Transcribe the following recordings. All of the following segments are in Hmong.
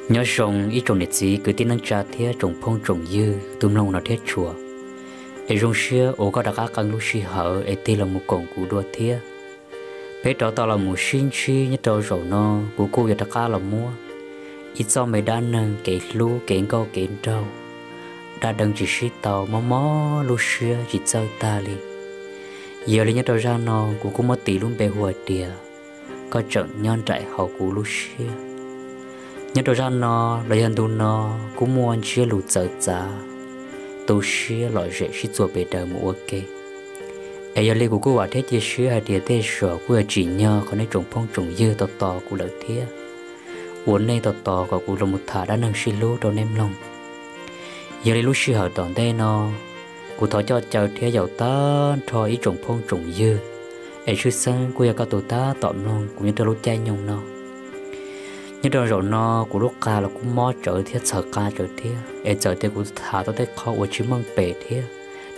Nyob zoo ib tsoom niam txiv kwv tij neej tsa thiab tsoom phooj tsoom ywg tus mloog no thiab tshua, es zoo siab uas koj rov qab qee lub sij hawm es tig los mus koom kuv dua thiab. Peb rov tau los mus sib ntsib nyob rau zaum no, kuv kuj yuav rov qab los muab ib txoj me dab neeg kev hlub kev nkauj kev nraug, dab deev tsis sib tau mob mob lub siab tsis txawj tag li. Yog li nyob rau zaj no kuv kuj muab tis lub npe hu hais tias koj tseem nyob nraim hauv kuv lub siab. Nyob rau zaj no los yog ntu no kuj muaj ntsiab lus txawv txav, tu siab lom zem sib txuas pes daws mus ua ke. Es yog li kuv kuj vam thiab cia siab hais tias tej zaum kuj yuav tsim nyog qhov nej tsoom phooj tsoom ywg tos tos kuv lawm thiab, uas nej tos tos kom kuv los mus tham dab neeg sib hlub rau nej mloog. Yog li lub sij hawm tom ntej no, kuv thov coj caw thiab yaum tag nrho ib tsoom phooj tsoom ywg, es tshwj xeeb kuj yog koj tus tab tom mloog kuv nyob rau lub caij nyoog no. Nyob rau zaum no kuv lub qa los kuj mob tsawv thiab txhawv qa tsawv thiab, es txawm tias kuv tham tau tej qhov uas tsis meej pem thiab,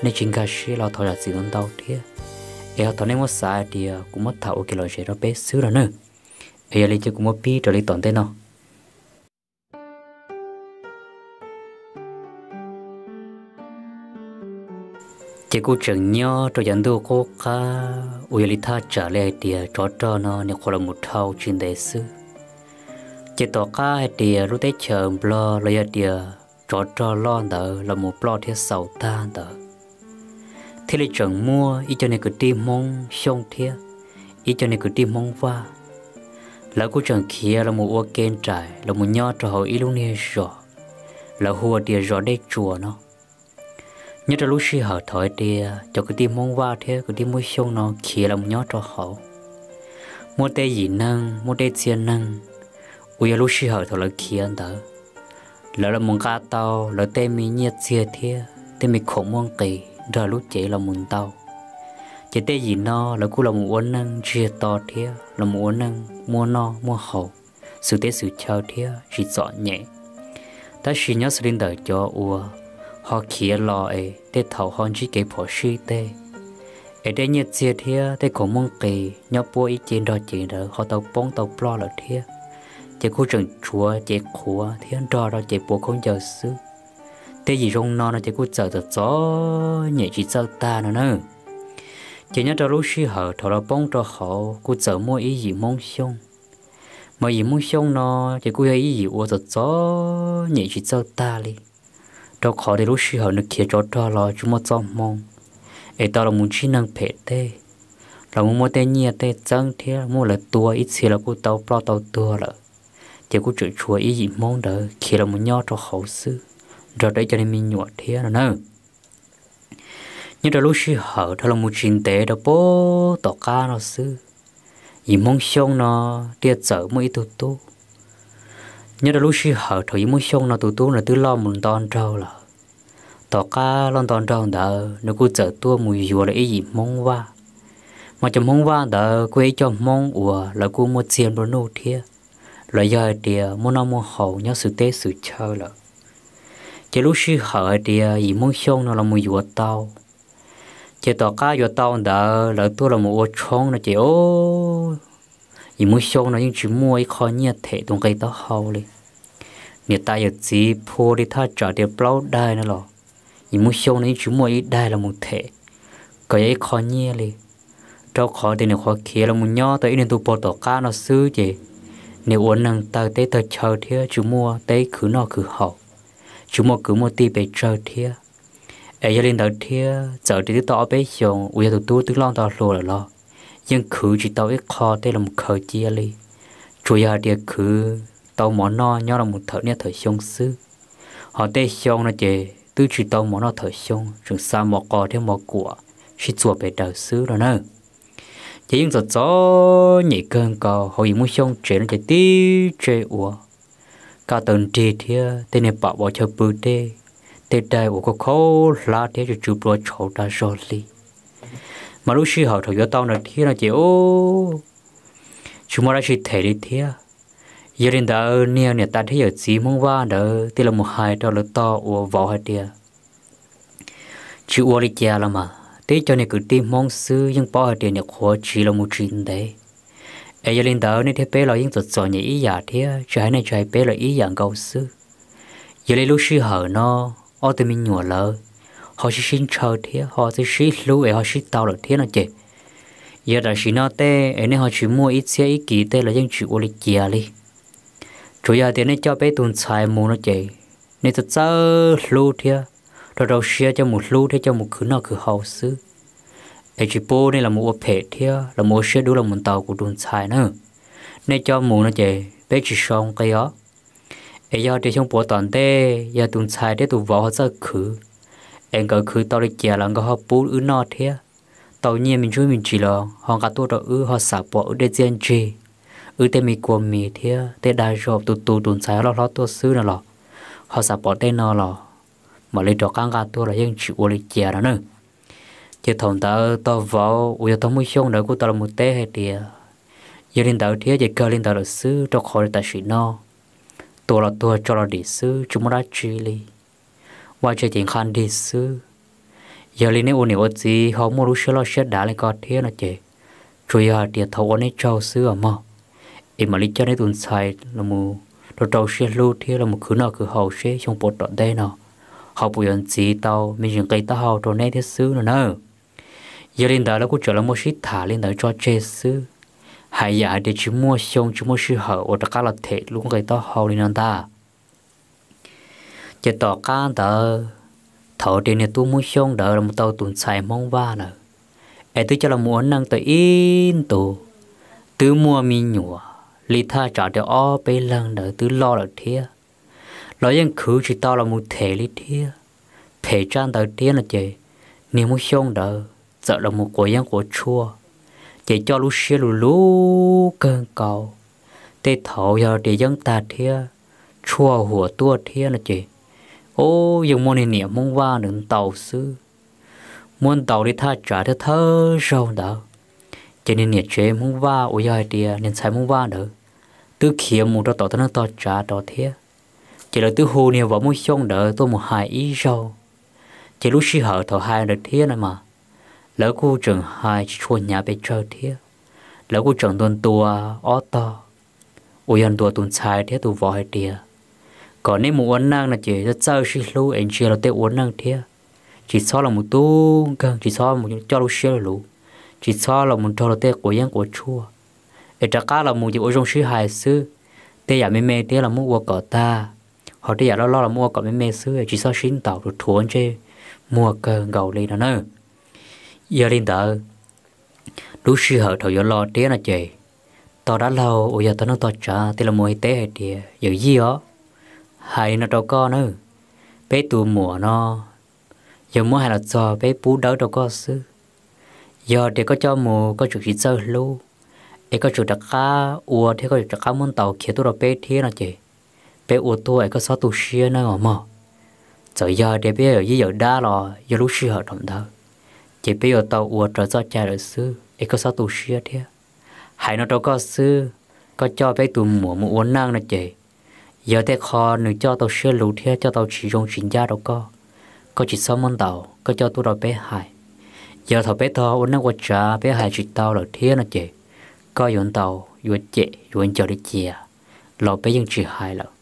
nej tsis nkag siab los thov zam txim ntau ntau thiab. Es ho thov nej muab xav hais tias kuv muab tham ua kev lom zem rau peb xwb no nawb. Es yog li ces kuv muab pib raws li tom ntej no. Ces kuj tseem nyob rau yav ntuj qub qab uas yog li thaj tsam li hais tias tsov rog no nyuam qhuav los mus dhau tsis ntev xwb. Ces tom qab hais tias lub teb chaws Nplog los yog tias tsov rog loj ntawd los mus ploj thiab xaus tag ntawd, thiaj li tseem muaj ib co niag kwv tij Hmoob Xyooj thiab ib co niag kwv tij Hmoob Vaj, lawv kuj tseem khiav los mus ua ke nraim los mus nyob rau hauv ib lub niag zos, lawv hu tias zos Dej Tsuas no. Nyob rau lub sij hawm thaum hais tias cov kwv tij Hmoob Vaj thiab kwv tij Hmoob Xyooj no khiav los mus nyob rau hauv, muaj tej yim neeg muaj tej txhiab neeg uas yog lub sij hawm thaum lawv khiav ntawd, lawv los mus nqa tau lawv tej me nyiaj txiag thiab tej me khoom muaj nqis nrog lub cev los mus ntau. Ces tej yim no lawv kuj los mus ua neej ntsiag to thiab los mus ua neej muaj noj muaj haus, xwm teb xwm chaw thiab tsis txom nyem. Tab sis nyob xws li ntawm cov uas ho khiav los es tej thaum ho ntsib kev phom sij tej, es tej nyiaj txiag thiab tej khoom muaj nqis nyob puab ib ce nrog cev ntawd ho tau poob tau ploj lawm thiab, ces kuj tseem tshuav cev qhuav thiab nrog rau cev puav khaub ncaws xwb. Tej yim zoo no no ces kuj txawm txom txom nyem tsis txawj tag no na. Ces nyob rau lub sij hawm thaum lawv poob rau hauv kuj txawm muaj ib yim Hmoob Xyooj. Mas yim Hmoob Xyooj no ces kuj yog ib yim uas txom txom nyem tsis txawj tag li, rau qhov tias lub sij hawm nws khiav tsov rog los tsis muaj txoj hmoo es tau los mus ntsib neeg phem tej, los mus muaj tej nyiaj tej txeeb thiab muaj lawv tua ib txhia los kuj tau ploj tau tuag lawm. Ces kuj tseem tshuav ib yim Hmoob ntawd khiav los mus nyob rau hauv xwb, nrog rau ib co niag me nyuam thiab no na. Nyob rau lub sij hawm dhau los mus tsis ntev rau puag tom qab no xwb, yim Hmoob Xyooj no thiaj txawm muaj ib tug tub. Nyob rau lub sij hawm thaum yim Hmoob Xyooj no tus tub nws twb loj mus nto nraug lawm. Tom qab loj nto nraug ntawd nws kuj txawm tuaj mus yuav lawv ib yim Hmoob Vaj. Mas cov Hmoob Vaj ntawd kuj yog ib co Hmoob uas lawv kuj muaj txiag nplua nuj thiab, los yog hais tias muaj noj muaj haus nyob xwm teb xwm chaw lawm. Ces lub sij hawm hais tias yim Hmoob Xyooj no los mus yuav tau, ces tom qab yuav tau ntawd lawv tuaj los mus ua tshoob no ces yim Hmoob Xyooj no yeej tsis muaj ib qho nyiaj them tus nqi taub hau li. Niam tais yawm txiv phua li thaj tsam tias plaub daig no los yim Hmoob Xyooj no yeej tsis muaj ib daig los mus them kom yog ib qho nyiaj li, rau qhov tias nws qhuav khiav los mus nyob tau ib niag ntu puag tom qab no xwb ces nws ua neeg tawg teb tawg chaw thiab tsis muaj teb khwv noj khwv haus, tsis muaj kwv muaj tij pes tsawg thiab. Es yog li ntawd thiab txawm tias twb tau ob peb xyoos uas yog tus tub twb loj nto hluas lawm los yeej khwv tsis tau ib qho tej los mus khaws cia li, tsuas yog hais tias khwv tau mov noj nyob los mus thawm niaj thawm xyoo xwb. Ho tej xyoo no ces twb tsis tau mov noj thawm xyoo, tseem xa mov qos thiab mov kuam sib txuas pes daws xwb no na. Ces yeej txom txom nyem kawg nkaus, hauv yim Hmoob Xyooj tsev no ces tib tse uas kaj taw nrig thiab tej niag pam vov chaw pw tej, tej daig uas khaub khaub hlab thiab tsw tsw plua tshauv dag zog li. Mas lub sij hawm thaum yuav tau ntawd thiab no ces tsis muaj dab tsi them li thiab. Yog li ntawd niag niam tais thiab yawm txiv Hmoob Vaj ntawd thiaj los mus hais rau lawv tog uas vauv hais tias, tsis ua li cas los mas, tib co niag kwv tij Hmoob xwb yeej paub hais tias niam qhuav tsiv los mus tsis ntev, Es yog li ntawd nej thiab peb los yeej txom txom nyem ib yam thiab, tsis hais nej tsis hais peb los ib yam nkaus xwb. Yog li lub sij hawm no ob tug me nyuam lawv ho sib sib ntshaw thiab ho sib sib hlub es ho sib tau lawm thiab no ces, yog tam sim no tej es nej ho tsis muaj ib txhiab ib kis tej los yeej tsis ua li cas li. Tsuas yog hais tias nej coj peb tus ntxhais mus no ces nej txawj txawj hlub thiab rau rau siab coj mus hlub thiab coj mus khwv noj khwv haus xwb, es tsis pub nej los mus ua phem thiab los mus ua siab dub los mus ntaus kuv tus ntxhais na. Nej coj mus no ces peb tsis sau nqi os. Es yog tias xyoo puav tom ntej yog tus ntxhais thiab tus vauv ho txawj khwv, es nkawd khwv tau li cas los nkawd ho pub wb noj thiab, tau nyiaj me ntsuj me ntsis los ho nqa tuaj rau wb, ho xam pom wb tej txiaj ntsig, wb tej me kua mis thiab tej dag zog tu tu tus ntxhais ho loj hlob tuaj xwb no los, ho xam pom tej no los mam li rov qab nqa tuaj los yeej tsis ua li cas no na. Ces thaum ntawd tus vauv uas yog tus Hmoob Xyooj ntawd kuj tau los mus teb hais tias, yog li ntawd thiab ces kawg li ntawd lawm xwb, rau qhov tam sim no tuag los tuag, tso los dim xwb, tsis muaj dab tsi li. Vaj tse ces nqha nrig xwb. Yog li nej ua niam ua txiv ho muaj lub siab loj siab dav li ko thiab no ces, tsuas yog hais tias thov ua neb tsaug xwb os mog, es mam li coj neb tus ntxhais los mus rau rau siab hlub thiab los mus khwv noj khwv haus seb xyoo puav tom ntej no ho puas yuav ntxiv tau me ntsis nqi taub hau rau neb thiab xwb no na. Yog li ntawd lawv kuj tseem los mus sib tham li ntawd tso tseg xwb, hais yam hais tias tsis muaj xyoo tsis muaj sij hawm uas rov qab los them lub nqi taub hau li no ntag. Ces tom qab ntawd, thaum tias niag tub Hmoob Xyooj ntawd los mus tau tus ntxhais Hmoob Vaj ntawd, es twb coj los mus ua neej tau ib ntus, twb muaj me nyuam li thaj tsam tias ob peb leeg ntawd twb loj lawm thiab, los yeej khwv tsis tau los mus them li thiab. Phem tshaj ntawd thiab no ces, niag Hmoob Xyooj ntawd txawm los mus quav yeeb quav tshuaj, ces coj lub siab lus lus kawg nkaus. Tej thaum yog tias yeeb tag thiab tshuaj huam tuaj thiab no ces, ub, yeej muab niag niam Hmoob Vaj ntawd ntaus xwb. Muab ntaus li thaj tsam thiab thawj zaug ntawd, ces niag niam tsev Hmoob Vaj uas yog hais tias niag ntxhais Hmoob Vaj ntawd twb khiav mus rau tom tog neej tog tsav rau thiab. Ces lawv twb hu niag vauv Hmoob Xyooj ntawd tuaj mus hais ib zaug. Ces lub sij hawm thaum hais ntawd thiab no mas, lawv kuj tseem hais tsis tshua hnyav pes tsawg thiab. Lawv kuj tseem ntuas ntuas ob tog uas yog ntuas tus ntxhais thiab tus vauv hais tias, kom neb mus ua neej no ces txawj sib hlub es ntsia luag tej ua neej thiab, tsis txhob los mus tub nkeeg, tsis txhob mus coj lub siab lus, tsis txhob los mus nrog luag tej quav yeeb quav tshuaj, es rov qab los mus ces ua zoo sib hais xwb. Tej yam me me thiab los muab ua kom tag, ho tej yam loj loj los muab ua kom me me xwb, tsis txhob sib ntaus rau rhuav ntsej muag kawg nkaus li no na. Yog li ntawd, lub sij hawm thaum yuav los thiab no ces, tog dab laug uas yog tog neej tog tsav thiaj los mus teb hais tias, yawm yij os, hais li no rau koj na, peb tus muam no yog muab hais los txog peb pub dawb rau koj xwb. Yog tias koj coj mus koj tseem tsis txawj hlub, es koj tseem rov qab ua thiab koj tseem rov qab muab ntaus khiav tuaj rau peb thiab no ces, peb ua tuaj es koj txhob tu siab nawb os mog. Txawm yog tias peb yog yawm yij yawm dab los yog lub sij hawm thaum ntawd, ces peb yuav tau ua raws txoj cai lawm xwb es koj txhob tu siab thiab. Hais no rau koj xwb, koj coj peb tus muam mus ua neej no ces, yog tej qho nws coj tau siab luv thiab coj tau tsis zoo tsis ncaj rau koj, koj tsis txhob muab ntaus, koj coj tuaj rau peb hais. Yog thaum peb tog ua neej ua tsav peb hais tsis tau lawm thiab no ces, koj yuav ntaus yuav cem yuav ncaws li cas los peb yeej tsis hais lawm.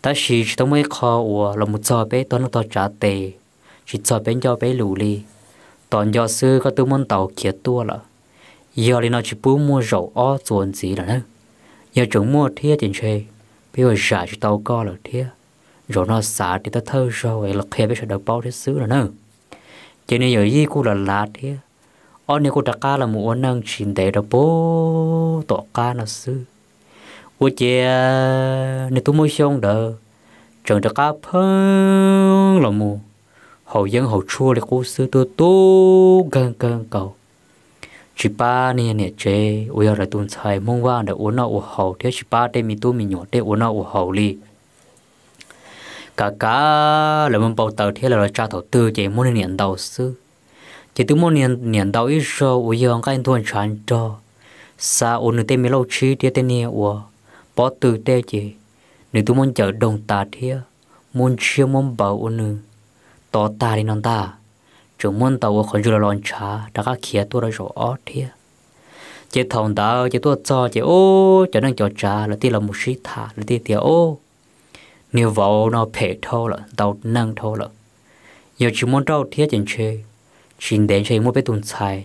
Tab sis tsis tau muaj ib qho uas los mus txog peb tog neej tog tsav tes, tsis txog peb ncauj peb lus li. Tos nco xwb koj twb muab ntaus khiav tuaj lawm. Yog li no tsis pub muaj zaum ob txuas ntxiv lawm na. Yog tseem muaj thiab ces ntshe peb yuav zam tsis tau koj lawm thiab. Zaum no xav tias thawj zaug es los qhia peb sawv daws paub thiab xwb no na. Ces niag yawm yij kuj los lav thiab, ob niag kuj rov qab los mus ua neej tsis ntev rau puag tom qab no xwb. Ua ciav niag tub Hmoob Xyooj ntawd tseem rov qab pheej los mus haus yeeb haus tshuaj li qub xwb, tuaj tub nkeeg kawg nkaus. Tsis pab niag niam tsev uas yog lawv tus ntxhais Hmoob Vaj ntawd ua noj ua haus thiab tsis pab tej me tub me nyuam tej ua noj ua haus li. Kav kav lawv muaj npau taws thiab lawv los tsa thaum twg ces muab niag niam ntaus xwb. Ces twb muab niag niam ntaus ib zaug uas yog nqaij ntuag ntshav nrog, xa ua nws tej me lauj tshib thiab tej niag uas pob tw tej ces, nws twb muab ncaws doog tas thiab muab ntshiab muab npaws ua nws to tag li no ntag. Tseem muab ntaus ua qhov ntswg los los ntshav rov qab khiav tuaj rau zaum ob thiab. Ces thaum ntawd ces tuaj txog ces ub, cov neej cov tsav lawv thiaj los mus sib tham, lawv thiaj tias, Ub, niag vauv no phem dhau lawm, ntaus neeg dhau lawm. Yog tsis muab nrauj thiab ces ntshe tsis ntev ntshe muab peb tus ntxhais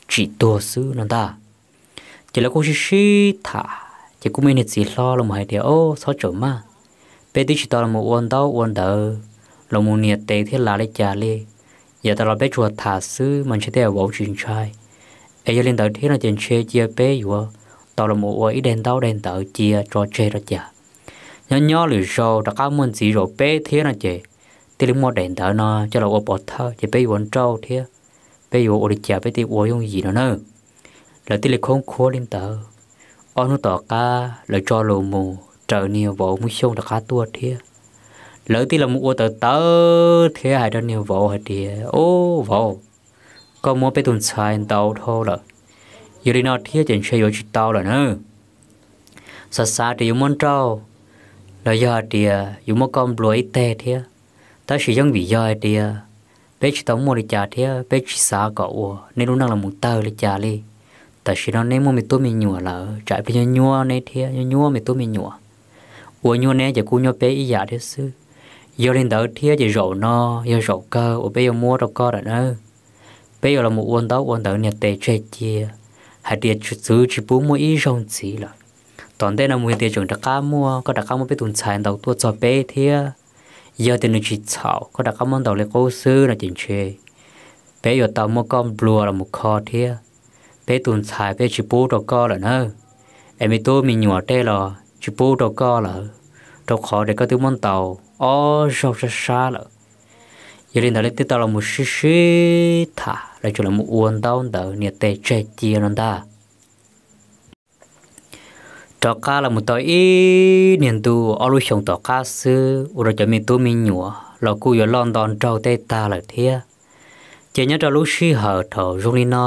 tsim tuag xwb no ntag. Ces lawv kuj sib sib tham, ces kuj muaj ib niag txiv hlob los hais tias, Ub, txhob txhawj mas, peb twb tsis tau los mus ua ntaub ua ntawv, los mus nias tes thiab lav li cas li. Yav tas los peb tsuas tham xwb mas ntshe tej vauv tsis ntshai. Es yog li ntawd thiab no ces ntshe cia peb yuav tau los mus ua ib daim ntaub daim ntawv cia tso tseg rau cas. Nyob nyob lwm zaus rov qab muaj ntxiv zaum peb thiab no ces thiaj li muaj daim ntawv no coj los ua pov thawj ces peb yuav nrauj thiab peb yuav ua li cas peb thiaj ua yooj yim no na. Lawv thiaj li khoob khuab li ntawd. Ob hnub tom qab lawv tso lus mus raws niag vauv Hmoob Xyooj rov qab tuaj thiab. Lawv thiaj los mus ua tawv tawv thiab hais rau niag vauv hais tias, Ub vauv, koj muab peb tus ntxhais ntaus dhau lawm, yog li no thiab ces ntshe yuav tsis tau lawm na. Xav xav tias yuav muab nrauj los yog hais tias yuav muab koj nplua ib teg thiab, tab sis yeej vim yog hais tias peb tsis tau muaj li cas thiab peb tsis xav kom uas neb lub neej los mus tawg li cas li. Tam sim no neb muaj me tub me nyuam lawm, tsam ib pliag nyuaj nyuaj neb thiab nyuaj nyuaj me tub me nyuam, ua nyuaj neb ces kuj nyuaj peb ib yam thiab xwb. Yog li ntawd thiab ces zaum no yog zaum kawg uas peb yuav muab rau koj lawm nawb. Peb yuav los mus ua ntaub ua ntawv nias tes tseg cia, hais tias txwv tsis pub muaj ib zaug ntxiv lawm. Tom ntej no mus yog tias tseem rov qab muaj, koj rov qab muab peb tus ntxhais ntaus tuaj txog peb thiab, yog tias nws tsis txhaum koj rov qab muab ntaus li qub xwb no ces ntshe peb yuav tau muab koj nplua los mus kho thiab. Peb tus ntxhais peb tsis pub rau koj lawm nawb, es me tub me nyuam tej los tsis pub rau koj lawm, rau qhov tias koj twb muab ntaus ob zaug sab sab lawm. Yog li ntawd lawv thiaj tau los mus sib sib tham, lawv tseem los mus ua ntaub ntawv nias tes tseg cia no ntag. Rov qab los mus tau ib niag ntu ob lub xyoos tom qab xwb ua rau cov me tub me nyuam los kuj yuav loj nto nraug tej tag lawm thiab. Ces nyob rau lub sij hawm thaum zoo li no,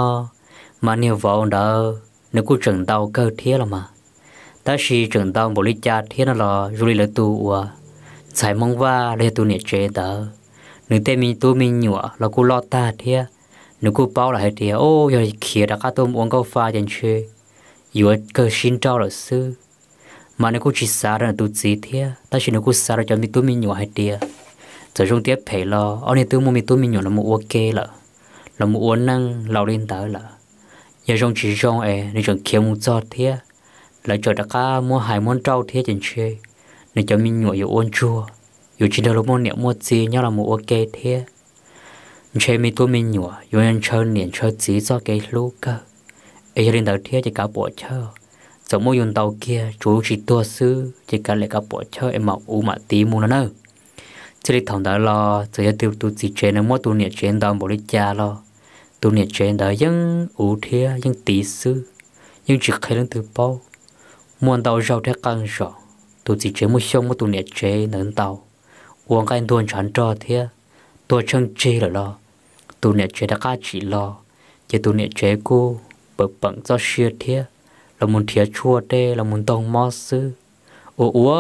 mas niag vauv ntawd nws kuj tseem ntau kawg thiab los mas, tab sis tseem ntau npaum li cas thiab no los zoo li lawv tus uas ntxhais Hmoob Vaj los yog tus niam tsev ntawd, nws tej me tub me nyuam los kuj loj tag thiab. Nws kuj paub lawm hais tias, Ub, yog khiav rov qab tuaj mus ua nkauj fa ces ntshe yuav kawg sib nrauj lawm xwb. Mas nws kuj tsis xav rau nws tus txiv thiab, tab sis nws kuj xav rau cov me tub me nyuam hais tias, txawm zoo thiab phem los ob niag twb muaj me tub me nyuam los mus ua ke lawm, los mus ua neej laus li ntawd lawm. Yog zoo tsis zoo es nws tseem khiav mus txog thiab, lawv tseem rov qab muab hais muab nrauj thiab ces ntshe nws cov me nyuam yuav ua ntsuag, yuav tsis nrog luag muaj niam muaj txiv nyob los mus ua ke thiab. Ntshe me tub me nyuam yuav ntshaw niam ntshaw txiv txoj kev hlub kawg. Es yog li ntawd thiab ces kav pom chawj, txawm muab yus ntaus kiag tsuav tsis tuag xwb ces kav liam kav pom chawj es mam ua mam tiv mus no na. Txij li thaum ntawd los txawm yog tus txiv tsev nws muab tus niam tsev ntaus npaum li cas los tus niam tsev ntawd yeej ua thiab yeej tiv xwb, yeej tsis qhia leej twg paub. Muaj ntau zaug thiab qee zaus tus txiv tsev muaj xyoo muab tus niam tsev ntawd ntaus ua nqaij ntuag ntshav nrog thiab, tuag tsheej tsig lawm los tus niam tsev rov qab tsim los, ces tus niam tsev kuj pam peem txoj sia thiab los mus nrhiav tshuaj tej los mus ntoog mob xwb, ua ua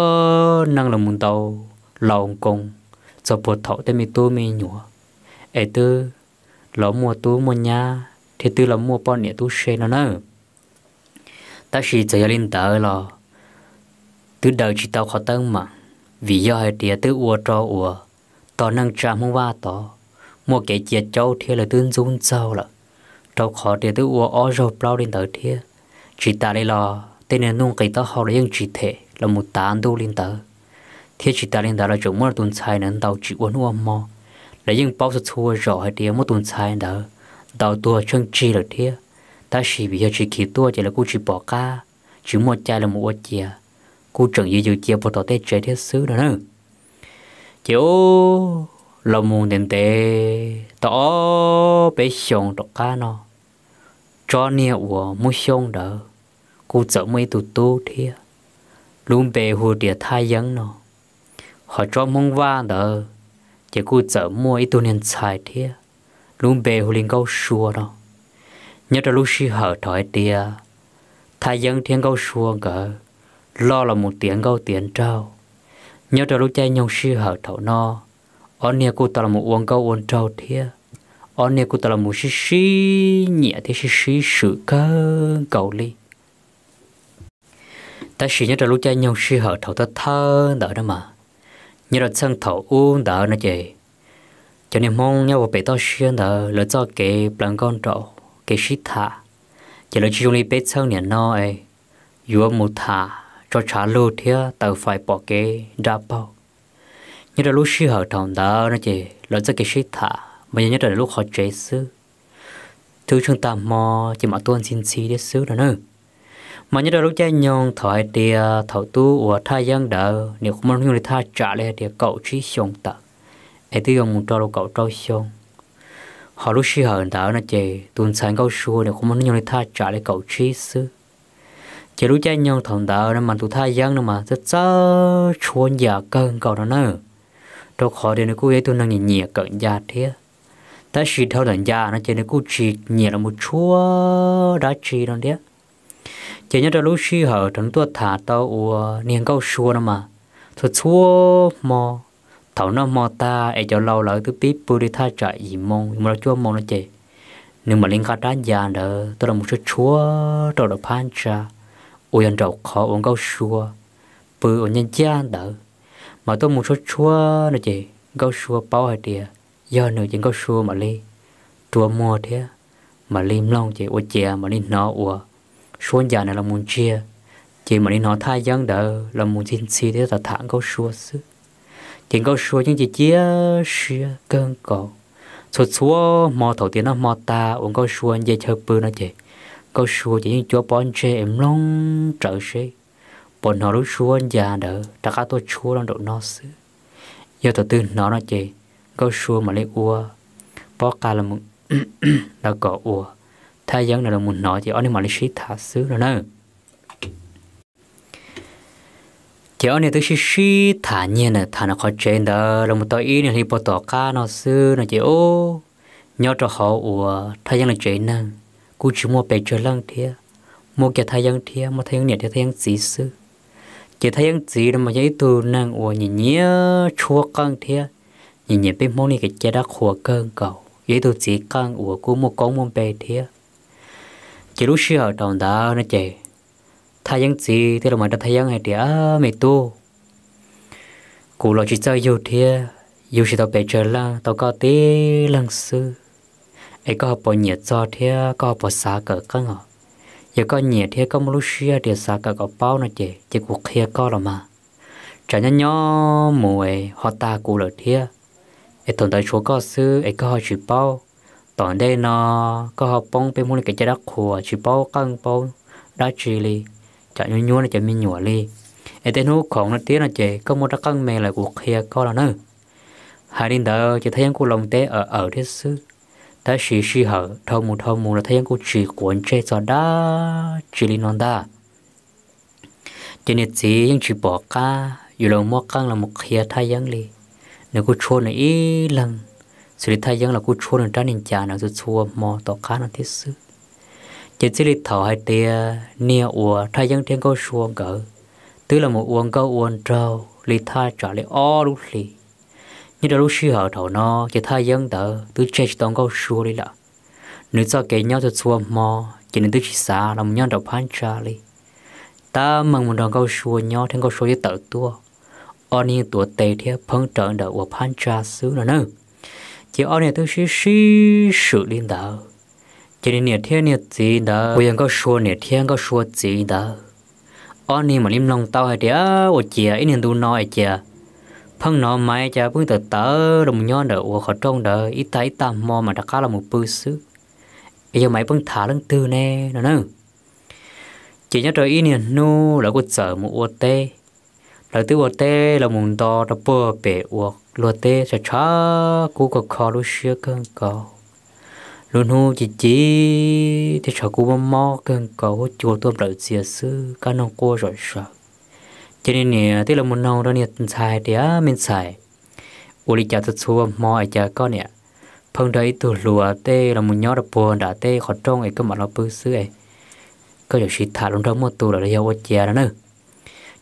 neej los mus ntau laus nkoos txog puag thaum tej me tub me nyuam es twb los muaj tub muaj nyab thiab twb los muaj poj niam tub se no na. Tab sis txawm yog li ntawd los twb daws tsis tau qhov teeb meem, vim yog hais tias twb ua rau uas tog neej tsa Hmoob Vaj tod muaj kev cia caub thiab lawv twb ntxub ntxaug lawm, rau qhov tias twb ua ob zaug plaub li ntawd thiab. Tsis tas li los tej niag nuj nqis taub hau los yeej tsis them los mus tav ntuj li ntawd, thiab tsis tas li ntawd los tseem muab tus ntxhais ntawd ntaus tsis ua hnub ua hmo. Lawv yeej paub txhua txhua zaus hais tias muab tus ntxhais ntawd ntaus tuag tsheej tsig lawm thiab, tab sis vim yog tsis khiav tuaj ces lawv kuj tsis pom qab, tsis muaj cai los mus ua cia, kuj tseem yws yws cia puag tom tej tsev thiab xwb no na. Ces ub, los mus ntev ntev tau ob peb xyoos tom qab no, tsob niag uas Hmoob Xyooj ntawd kuj txawm muaj ib tug tub thiab, lub npe hu tias Thaj Yeeb no. Hos tsob Hmoob Vaj ntawd ces kuj txawm muaj ib tug niag ntxhais thiab, lub npe hu li Nkauj Sua no. Nyob rau lub sij hawm thaum hais tias Thaj Yeeb thiab Nkauj Sua nkawd loj los mus tiav nkauj tiav nraug, nyob rau lub caij nyoog sij hawm thaum no, ob niag kuj tau los mus ua nkauj ua nraug thiab, ob niag kuj tau los mus sib sib nyiam thiab sib sib swm kawg nkaus li. Tab sis nyob rau lub caij nyoog sij hawm thaum thawj thawj ntawd na mas, nyob rau txheej thaum ub ntawd no ces cov niag Hmoob nyob ua pem toj siab ntawd lawv txoj kev plaws nkauj nraug kev sib tham, ces lawv tsis zoo li peb txheej niam no es yuav mus tham tso tshav lug thiab taws fais pom kev nra paug. Nyob rau lub sij hawm thaum ntawd no ces lawv txoj kev sib tham mas yog nyob rau lub qhov tsev xwb, twb tsheej tag hmo ces mam tuaj ntxhi ntxhi thiab xwb no na. Mas nyob rau lub caij nyoog thaum hais tias thaum tub uas Thaj Yeeb ntawd niam qhuav muaj hnub nyoog li thaj tsam li hais tias kaum tsib xyoos tawm, es twb yuav mus rau kaum rau xyoo. Ho lub sij hawm ntawd no ces tus ntxhais Nkauj Sua niam qhuav muaj hnub nyoog li thaj tsam li kaum tsib xwb. Ces lub caij nyoog thaum ntawd no mas tus Thaj Yeeb no mas txawj txawj tshuab ncas kawg nkaus no na, rau qhov tias nws kuj yog ib tug neeg nyiam nyiam kawm ncas thiab. Tab sis dhau ntawm ncas no ces nws kuj tsis nyiam los mus tshuab dab tsi no thiab. Ces nyob rau lub sij hawm thaum nws tuaj tham tau uas niag Nkauj Sua no mas, txhua txhua hmo thaum noj hmo tag es cov laus lawv twb pib pw li thaj tsam yim moo yuav mus rau cuaj moo no ces nws mam li nqa rab ncas ntawd tuaj los mus tshuab tshuab rau lawv phab ntsa uas yog nraum qhov uas Nkauj Sua pw uas ncaj ncaj ntawd. Mas tuaj mus tshuab tshuab no ces Nkauj Sua paub hais tias yog nws ces Nkauj Sua mam li rua muag thiab mam li mloog ces ua ciav mam li hnov uas suab ncas ntawd los mus ntsiag, ces mam li hnov Thaj Yeeb ntawd los mus ntxhi ntxhi thiab tham tham Nkauj Sua xwb. Ces Nkauj Sua yeej cia cia siab kawg nkaus. Txhua txhua hmo thaum tias noj hmo tag uas Nkauj Sua nce chaw pw no ces Nkauj Sua ces yeej cuab pob ntseg es mloog rawv seb puas hnov lub suab ncas ntawd rov qab tuaj tshuab rau nraum no xwb. Yog thaum twg hnov no ces Nkauj Sua mam li ua pob qa los mus, los kom uas Thaj Yeeb no los mus hnov ces ob niag mam li sib tham xwb no na. Ces ob niag twb sib sib tham nyiag ntawm tham ntawm qhov tsev ntawd los mus tau ib niag hli puag tom qab no xwb no ces ub, nyob rau hauv uas Thaj Yeeb lawv tsev neeg kuj tsis muaj pes tsawg leej thiab, muaj kiag Thaj Yeeb thiab muaj Thaj Yeeb niam thiab Thaj Yeeb txiv xwb. Ces Thaj Yeeb txiv no mas yog ib tug neeg uas nyiam nyiam tshuab qeej thiab nyiam nyiam peb Hmoob li kev cai dab qhuas kawg nkaus, yog ib tug txiv qeej uas kuj muaj koob muaj npe thiab. Ces lub sij hawm thaum ntawd no ces Thaj Yeeb txiv thiaj los hais rau Thaj Yeeb hais tias, Me tub, kuv los tsis txawj yug thiab, yug tsis tau pes tsawg leej, tau koj tib leeg xwb, es koj ho puas nyiam txog thiab koj ho puas xav kawm qeej os? Yog koj nyiam thiab koj muaj lub siab tias xav kawm kom paub no ces, ces kuv qhia koj los mas. Tsam nyob nyob mus es ho tag kuv lawm thiab, es thaum ntawd tshuav koj xwb es koj ho tsis paub, tom ntej no koj ho poob peb Hmoob li kev cai dab qhuas tsis paub qeej paub dab tsi li, tsam nyuaj nyuaj no cov me nyuam li. Es tej hnub khoom no thiab no ces koj muaj rab qeej me lawm kuv qhia koj los na. Hais li ntawd ces Thaj Yeeb kuj los teb awm awm thiab xwb, tab sis sij hawm dhau mus dhau mus los Thaj Yeeb kuj tsis quav ntsej txog dab tsi li no ntag. Ces niag txiv yeej tsis pom qab yuav los muab qeej los mus qhia Thaj Yeeb li. Nws kuj tshuab nws ib leeg, xws li Thaj Yeeb los kuj tshuab nws rab niag ncas ntawd txhua txhua hmo tom qab no thiab xwb. Ces txij li thaum hais tias niag uas Thaj Yeeb thiab Nkauj Sua nkawd twb los mus ua nkauj ua nraug li thaj tsam li ob lub hlis, nyob rau lub sij hawm thaum no ces Thaj Yeeb ntawd twb tseg tsis tau Nkauj Sua li lawm. Nws txoj kev nyob txhua txhua hmo ces nws twb tsis xav los mus nyob nraum phab ntsa li. Tab meeg mus nrog Nkauj Sua nyob thiab Nkauj Sua twb tawm tuaj, ob niag tuav tes thiab pheeb rawv ntawm uas phab ntsa xwb no na. Ces ob niag twb sib sib swm li ntawd, ces niag niam thiab niag txiv ntawd uas yog Nkauj Sua niam thiab Nkauj Sua txiv ntawd, ob niag mam li mloog tau hais tias ua ciav ib niag ntu no es cia pheej hnov Maiv cas pheej tawm tawm los mus nyob ntawm uas qhov rooj ntawd ib tag ib tag hmo mas rov qab los mus pw xwb, es yog Maiv pheej tham leej twg ne no na. Ces nyob rau ib niag hnub lawv kuj txawm mus ua teb. Lawv twb ua teb los mus nto rau puag pem uas luag teb tshav tshav kub kho kho lub siab kawg nkaus. Lub hnub ci ci thiab tshav kub mob mob kawg nkaus, huab cua tuaj nplawm txias xwb, kab noog quaj zom zaws. Ces niag niam thiaj los mus noog rau niag ntxhais tias, Me ntxhais, ua li cas txhua txhua hmo es cas koj niam pheej nrog ib tug hluas tej los mus nyob rau puag nram tej qhov rooj es koj mam los pw xwb es koj yuav sim tham hluas nraug muaj tus lawm los yog ua cas no na?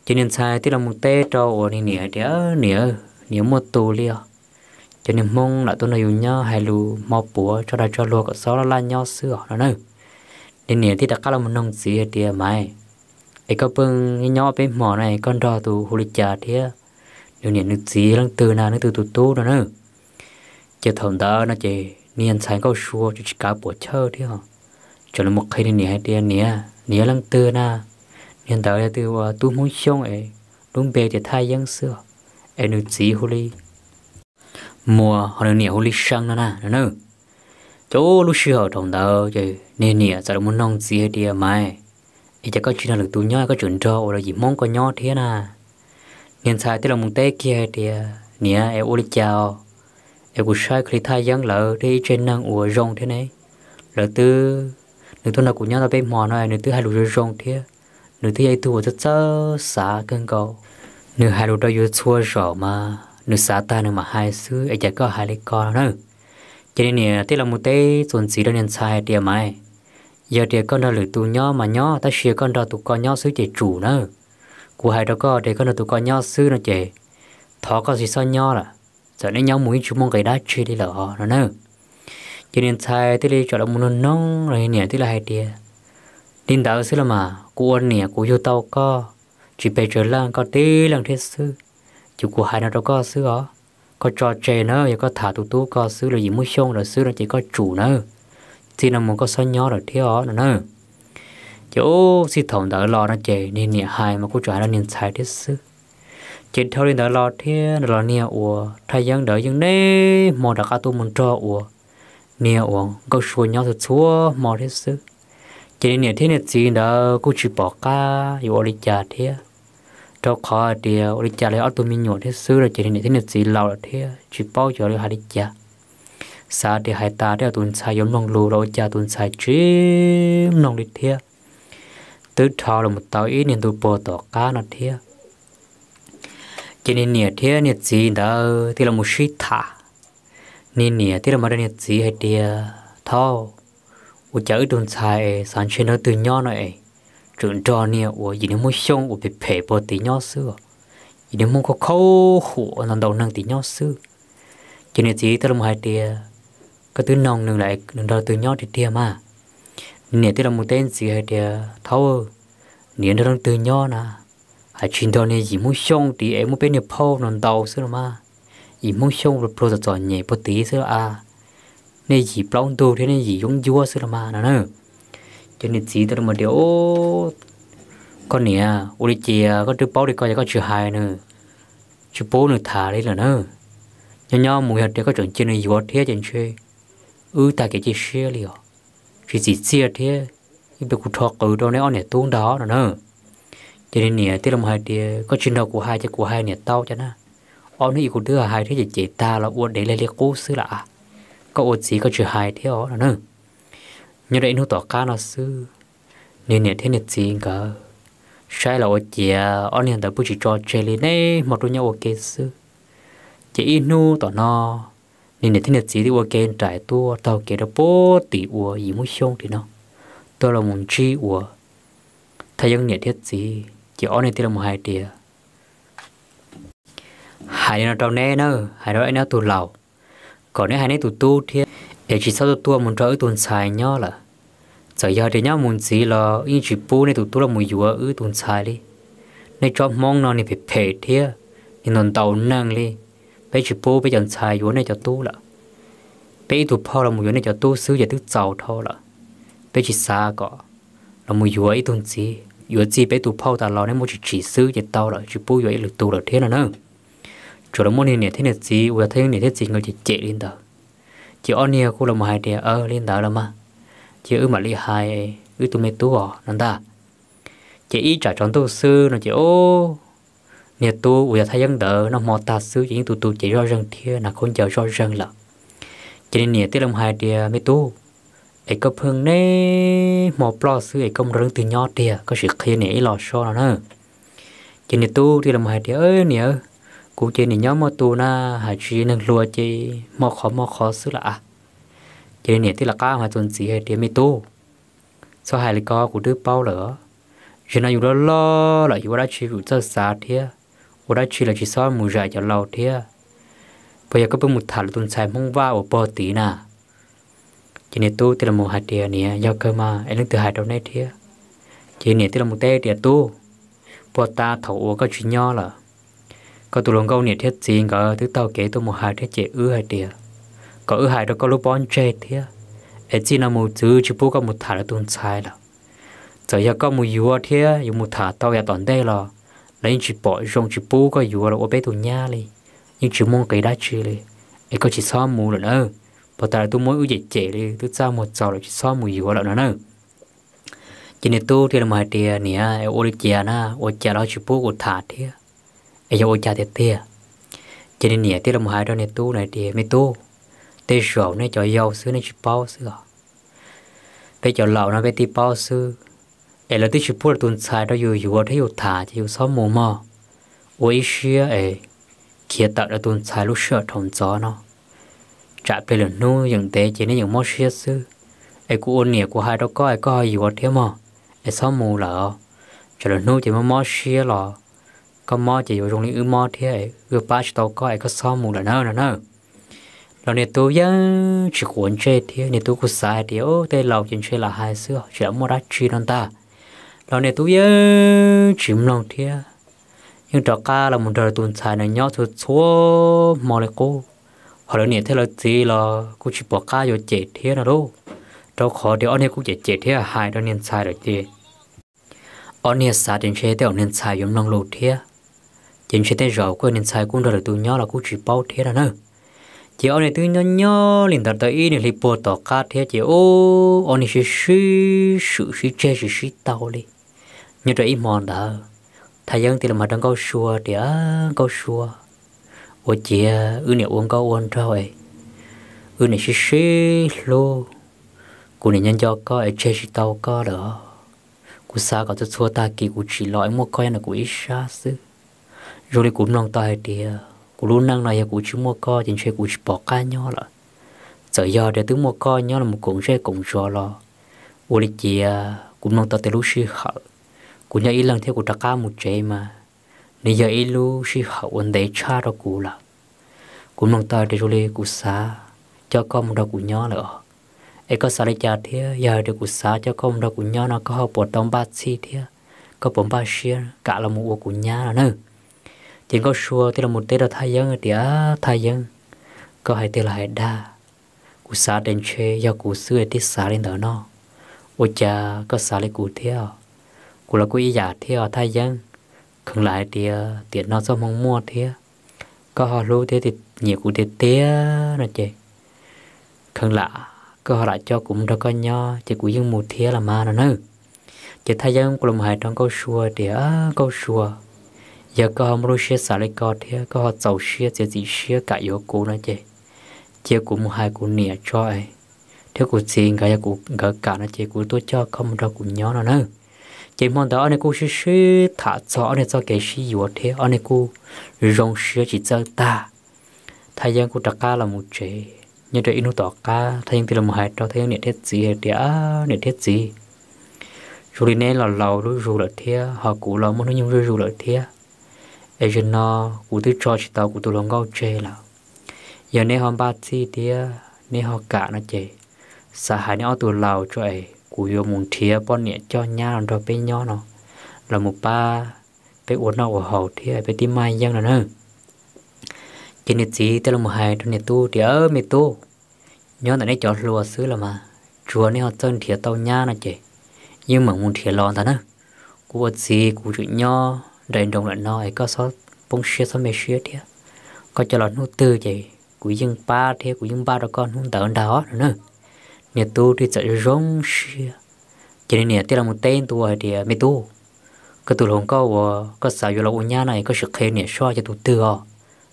Ces niag ntxhais thiaj los mus teb rau uas niag niam hais tias, Niam, niam muaj tus li os. cov niag Hmoob lam tuaj nrog yus nyob hais lus hmo puav tso dag tso luag kom xob laj laj nyob xwb os no na. Niag niam thiaj rov qab los mus noog txiv hais tias, Maiv, es koj pheej nyob ob peb hmo no koj nrog tus hu li cas thiab? Nws niam nws txiv leej twg na, leej twg tus tub no na? Ces thaum ntawd no ces niag ntxhais nkauj sua tsis kav puam chawj thiab, txawm los mus qhia niag niam hais tias, Niam, nws yog leej twg na? Niag ntawd yog tus uas tub Hmoob Xyooj es lub npe tias Thaj Yeeb xwb, es nws txiv hu li Muas, ho nws niam hu li See no na no na. Ces lub sij hawm thaum ntawd ces niag niam txawm los mus noog txiv hais tias, Maiv, es cas koj tsis nrog lwm tus nyob, koj tseem nrog ua los yim Hmoob koj nyob thiab na? Niag ntxhais thiaj los mus teb kiag hais tias, Niam, es ua li cas os? Es kuv saib kho li Thaj Yeeb lawv thiab ib tsev neeg uas zoo thiab ne, lawv twb, nws tuaj nrog kuv nyob tau peb hmo no nws twb hais lus zoo zoo thiab, nws twb yog ib tug uas txawj txawj xav kawg nkaus. Nws hais lus rau yus txhua zaus mas nws xav tag nws mam hais xwb, es cas koj hais li ko no na? Ces niag niam thiaj los mus teb txuas ntxiv rau niag ntxhais hais tias, Maiv, yog tias koj nrog lwm tus nyob mas nyob, tab sis yog koj nrog tus ko nyob xwb ces tsum nawb. Kuv hais rau koj tias koj nrog tus ko nyob xwb no ces thov koj tsis txhob nyob lawm, txawm neb nyob mus yeej tsis muaj nqis dab tsi li lawm os no na. Ces niag ntxhais thiaj li txawm los mus noog noog los niag niam thiaj li hais tias, Li ntawd xwb los mas, kuv ua niam kuv yug tau koj tsis pes tsawg leej, koj tib leeg thiab xwb. Ces kuv hais no rau koj xwb os, koj tso tseg nawb, yog koj tham tus tub ko xwb los yim Hmoob Xyooj lawm xwb no ces koj tsum nawb, txij no mus koj txhob nyob lawm thiab os no na. Ces ub, txij thaum ntawd los no ces niag niam hais mas kuj tsuas hais rau niag ntxhais thiab xwb. Ces dhau li ntawd los thiab los niag uas Thaj Yeeb ntawd yeej niaj hmo rov qab tuaj mus nrog uas niag uas Nkauj Sua nyob txhua txhua hmo thiab xwb. Ces niag niam thiab niag txiv ntawd kuj tsis pom qab yuav ua li cas thiab, rau qhov hais tias ua li cas los yog ob tug me nyuam thiab xwb no ces niag niam thiab niag txiv laus lawm thiab tsis paub yuav hais li cas. Xav tias hais tas tej zaum tus ntxhais yuav mloog lus los ua cas tus ntxhais tsis mloog li thiab. Twb dhau los mus tau ib niag ntu puag tom qab no thiab, ces niag niam thiab niag txiv ntawd thiaj los mus sib tham. Niag niam thiaj los mus rau niag txiv hais tias, Thaub, ua cas wb tus ntxhais es xav ntshe nrog twg nyob no es tseem nrog niag uas yim niag Hmoob Xyooj uas phem phem puag tim nyob xwb, yim niag Hmoob khaub khaub huam ntau ntau neeg tim nyob xwb. Ces niag txiv thiaj los mus hais tias, Koj twb noog nws lawm, nws nrog twg nyob tiag tiag mas? Niag niam thiaj los mus teb ntxiv hais tias, Thaub, nws nrog leej twg nyob na, hais tsis nrog niag yim Hmoob Xyooj tid es muaj peb niag phauj no ntau xwb los mas, yim Hmoob Xyooj pluag txom txom nyem puag tid xwb los a, nej yim plaub ntug thiab nej yim yoob ncuab xwb los mas no na. Ces niag txiv thiaj los tias, Koj niam, ua li cas koj twb paub li ko es koj tsis hais nws, tsis pub nws tham li lawm na? Nyob nyob mus yog tias koj tseem cia nws yuav thiab ces ntshe wb tag kev cia siab li os, tsis txim txiaj thiab, ib pliag kuv rho qws rau neb ob niam tub ntag no na. Ces niag niam thiaj los hais tias, Koj tsis nrog kuv hais ces kuv hais niam tau cas na, ob hnub ib kuv twb hais thiab ces cem tag los ua dev li li qub xwb lawm a, koj ua txiv koj tsis hais thiab os no na. Nyob rau ib hnub tom qab no xwb, niag niam thiab niag txiv nkawd saib los ua ciav ob niag ntawd pheej tsis tso tseg li, niaj hmo rub nyob ua ke xwb. Ces ib hnub tom no, niag niam thiab niag txiv thiaj ua ke nraim tuaj taug kev rau puag tim uas yim Hmoob Xyooj tim no, tuaj los mus ntsib uas Thaj Yeeb niam thiab txiv, ces ob niag thiaj los mus hais tias, Hais li no rau neb na, hais rau neb ob tug laus, kom neb hais neb tus tub thiab es tsis txhob tuaj tuaj mus nrog wb tus ntxhais nyob lawm. Txawm yog tias nyob mus ntxiv los yeej tsis pub nej tus tub los mus yuav wb tus ntxhais li. Nej tsob Hmoob no niag phem phem thiab, niag ntau ntau neeg li, peb tsis pub peb cov ntxhais yuav nej cov tub lawm. Peb ib tug phauj los mus yuav nej cov tub xwb ces twb txaus dhau lawm. Peb tsis xav kom los mus yuav ib tug ntxiv, yuav txij peb tus phauj tas los nej muab tsis tsim xwb ces tau lawm, tsis pub yuav ib lwm tus lawm thiab no na. Tsuas los muab niag niam thiab niag txiv uas yog Thaj Yeeb niam thiab txiv nkawd cem cem li ntawd. Ces ob niag kuj los mus hais tias, Aws, li ntawd los mas, ces wb mam li hais wb tus me tub os no ntag. Ces ib tsam tsaus ntuj xwb no ces, o, niag tub uas yog Thaj Yeeb ntawd noj hmo tag xwb ces yeej tu tu cev zoj zeeg thiab hnav khaub ncaws zoj zeeg lawm. Ces niag niam thiaj los hais tias, Me tub, es koj pheej niaj hmo ploj xwb es koj mus nrog leej twg nyob tiag, koj sim qhia niam ib los so no na. Ces niag tub thiaj los hais tias, Niam, kuv ces niam nyob muaj tus na, hais tsis neeg hluas ces hmo qhov hmo qhov xwb lawm a. Ces niag niam thiaj li rov qab hais txuas ntxiv hais tias, Me tub, txhob hais li ko, kuv twb paub lawm. Zaum no yus loj loj lawm, yus ua dab tsi yus txawj xav thiab, ua dab tsi los tsis txhob mus zais cov laus thiab. Uas yog koj pheej mus tham lawv tus ntxhais Hmoob Vaj uas pog tid na? Ces niag tub thiaj los hais tias, Niam, yog kawg mas, es leej twg hais rau neb thiab? Ces niam thiaj los teb tias, Tub, puag ta thaum uas koj tsis nyob lawm, koj tus hluas nkauj niam thiab txiv nkawd twb taug kev tuaj mus hais thiab, ces wb hais tias kom wb hais rau koj lub pob ntseg thiab, es txij no mus txwv tsis pub koj mus tham lawv tus ntxhais lawm. Txawm yog koj mus yuav thiab yuav mus tham tau yav tom ntej los lawv yeej tsis pom zoo tsis pub koj yuav los ua peb tus nyab li, yeej tsis muaj nqis dab tsi li. Es koj tsis txhob mus lawm na, puag ta lawv twb muab wb cem cem li, twb txaj muag txaus lawm, tsis txhob mus yuav lawm no na. Ces niag tub thiaj li mus hais tias, Niam, es ua li cas na, ua cas los tsis pub kuv tham thiab, es yog ua cas tiag tiag? Ces niag niam thiaj li mus hais rau niag tub na tias, Me tub, tej zaum nej cov yau xwb nej tsis paub xwb os. Peb cov laus no peb thiaj paub xwb. Es lawv twb tsis pub lawv tus ntxhais rau yus yuav thiab yus tham ces yus txhob mus mog. Ua ib siab es khiav tawm lawv tus ntxhais lub sij hawm thaum ntxov no, tsam plig lwm hnub yeem ntev ces nej yeem mob siab xwb. Es kuv ua niam kuv hais rau koj es koj ho yuav thiab mog, es txhob mus lawm. Tsam lwm hnub ces mob mob siab los koj mob ces yuav zoo li wb mob thiab, wb pab tsis tau koj es koj txhob mus lawm na no na. Los niag tub yeej tsis quav ntsej thiab, niag tub kuj xav hais tias, Tej laus ces ntshe lam hais xwb tsis lam muaj dab tsi no ntag. Los niag tub yeej tsis mloog thiab, yeej rov qab los mus nrog tus ntxhais no nyob txhua txhua hmo li qub. Ho lawv niam thiab lawv txiv los kuj tsis pom qab yuav cem thiab no lauj, rau qhov tias ob niag kuj cem cem thiab hais rau niag ntxhais lawm ces ob niag xav tias ntshe tej zaum niag ntxhais yuav mloog lus thiab, ces ntshe tej zaum kuj niag ntxhais kuj nrog lwm tus nyob los kuj tsis paub thiab no na. Ces ob niag twb nyob nyob li ntawd tau ib nyuag hli puag tom qab thiab ces ob niag sib sib swm sib tseg tsis sib tau li. Nyob rau ib hmo ntawd, Thaj Yeeb thiaj li mus hais rau Nkauj Sua tias, Nkauj Sua, ua ciav wb niam ua nkauj ua nraug, wb niam sib sib hlub, kuv niam nyob nco koj es tseg tsis tau koj lawm. Kuv xav kom txhua txhua tag kis kuv tsim los es muaj koj nyob ntawm kuv ib sab xwb. Zoo li kuv mloog tau hais tias kuv lub neej no yog kuv tsis muaj koj ces ntshe kuv tsis pom qab nyob lawm. Txawm yog tias twb muaj koj nyob los koom zej koom zos los, ua li cas kuv mloog tau tias lub sij hawm kuv nyob ib leeg thiab kuv rov qab mus tsev mas nws yog ib lub sij hawm uas ntev tshaj rau kuv lawm. Kuv mloog tau tias zoo li kuv xav coj koj mus nrog kuv nyob lawm os. Es koj xav li cas thiab? Yog hais tias kuv xav coj koj mus nrog kuv nyob no koj ho puas tau npaj txhij thiab koj puas npaj siab kam los mus ua kuv nyab no na? Ces Nkauj Sua thiaj los teb rau Thaj Yeeb tias, Thaj Yeeb, koj hais tiag los hais dag? Kuv xav tias ntshe yog kuv xwb thiaj xav li ntawd no. Ua cas koj xav li kuv thiab? Kuv los kuj ib yam thiab os Thaj Yeeb. Kheev lam hais tias tiam no txoj hmoo muaj thiab koj ho hlub thiab nyiam kuv tiag tiag no ces kheev lam koj ho lam coj kuv mus nrog koj nyob ces kuv yeej mus thiab los mas no na. Ces Thaj Yeeb kuj los hais rau Nkauj Sua tias, Nkauj Sua, yog koj ho muaj lub siab xav li ko thiab koj ho txaus siab txiav txim siab kam yuav kuv no ces cia kuv mus hais kuv niam tso es, thiab kuv txiv nkawd yog nkawd kam no ces kuv tuaj coj koj mus nrog kuv nyob no na. Ces hmo ntawd ob niag kuj sib sib tham txog ob niag txoj kev sib yuav thiab ob niag kuj zoo siab tsis txawj tag. Thaj Yeeb kuj rov qab los mus tsev. Nyob rau ib hnub tom qab Thaj Yeeb thiaj los hais rau Thaj Yeeb niam thiab txiv hais tias, Niam thiab txiv, zoo li neb los laus zuj zus lawm thiab ho kuv los muaj hnub nyoog zuj zus lawm thiab, es zaum no kuv twb tso tsis tau kuv tus hluas nkauj tseg lawm. Yog neb ho npaj txhij thiab neb ho kam no ces xav hais neb ob tug laus tso es kuv yuav mus nrhiav poj niam coj nyab los nrog peb nyob no, los mus pab peb ua noj ua haus thiab peb tib maj yeej no na. Ces niag txiv thiaj los hais rau niag tub tias, Me tub, nyob ntawm neb cov hluas xwb los mas, tsuas neb ho txawj nrhiav tau nyab no ces yeej meem mus nrhiav los ntag na. Kuv ua txiv kuv tseem nyob nraim nroos lawm no es koj txhob poob siab txhob me siab thiab. Koj coj los hnub twg ces kuv yeej pab thiab kuv yeej npaj rau koj hnub ntawd ntag os no na. Niag tub thiaj txawm zoo siab. Ces niag niam thiaj los teb ntua hais tias, Me tub, koj tus hluas nkauj uas koj xav yuav los ua nyab no es koj sim qhia niam soj yog tus twg os,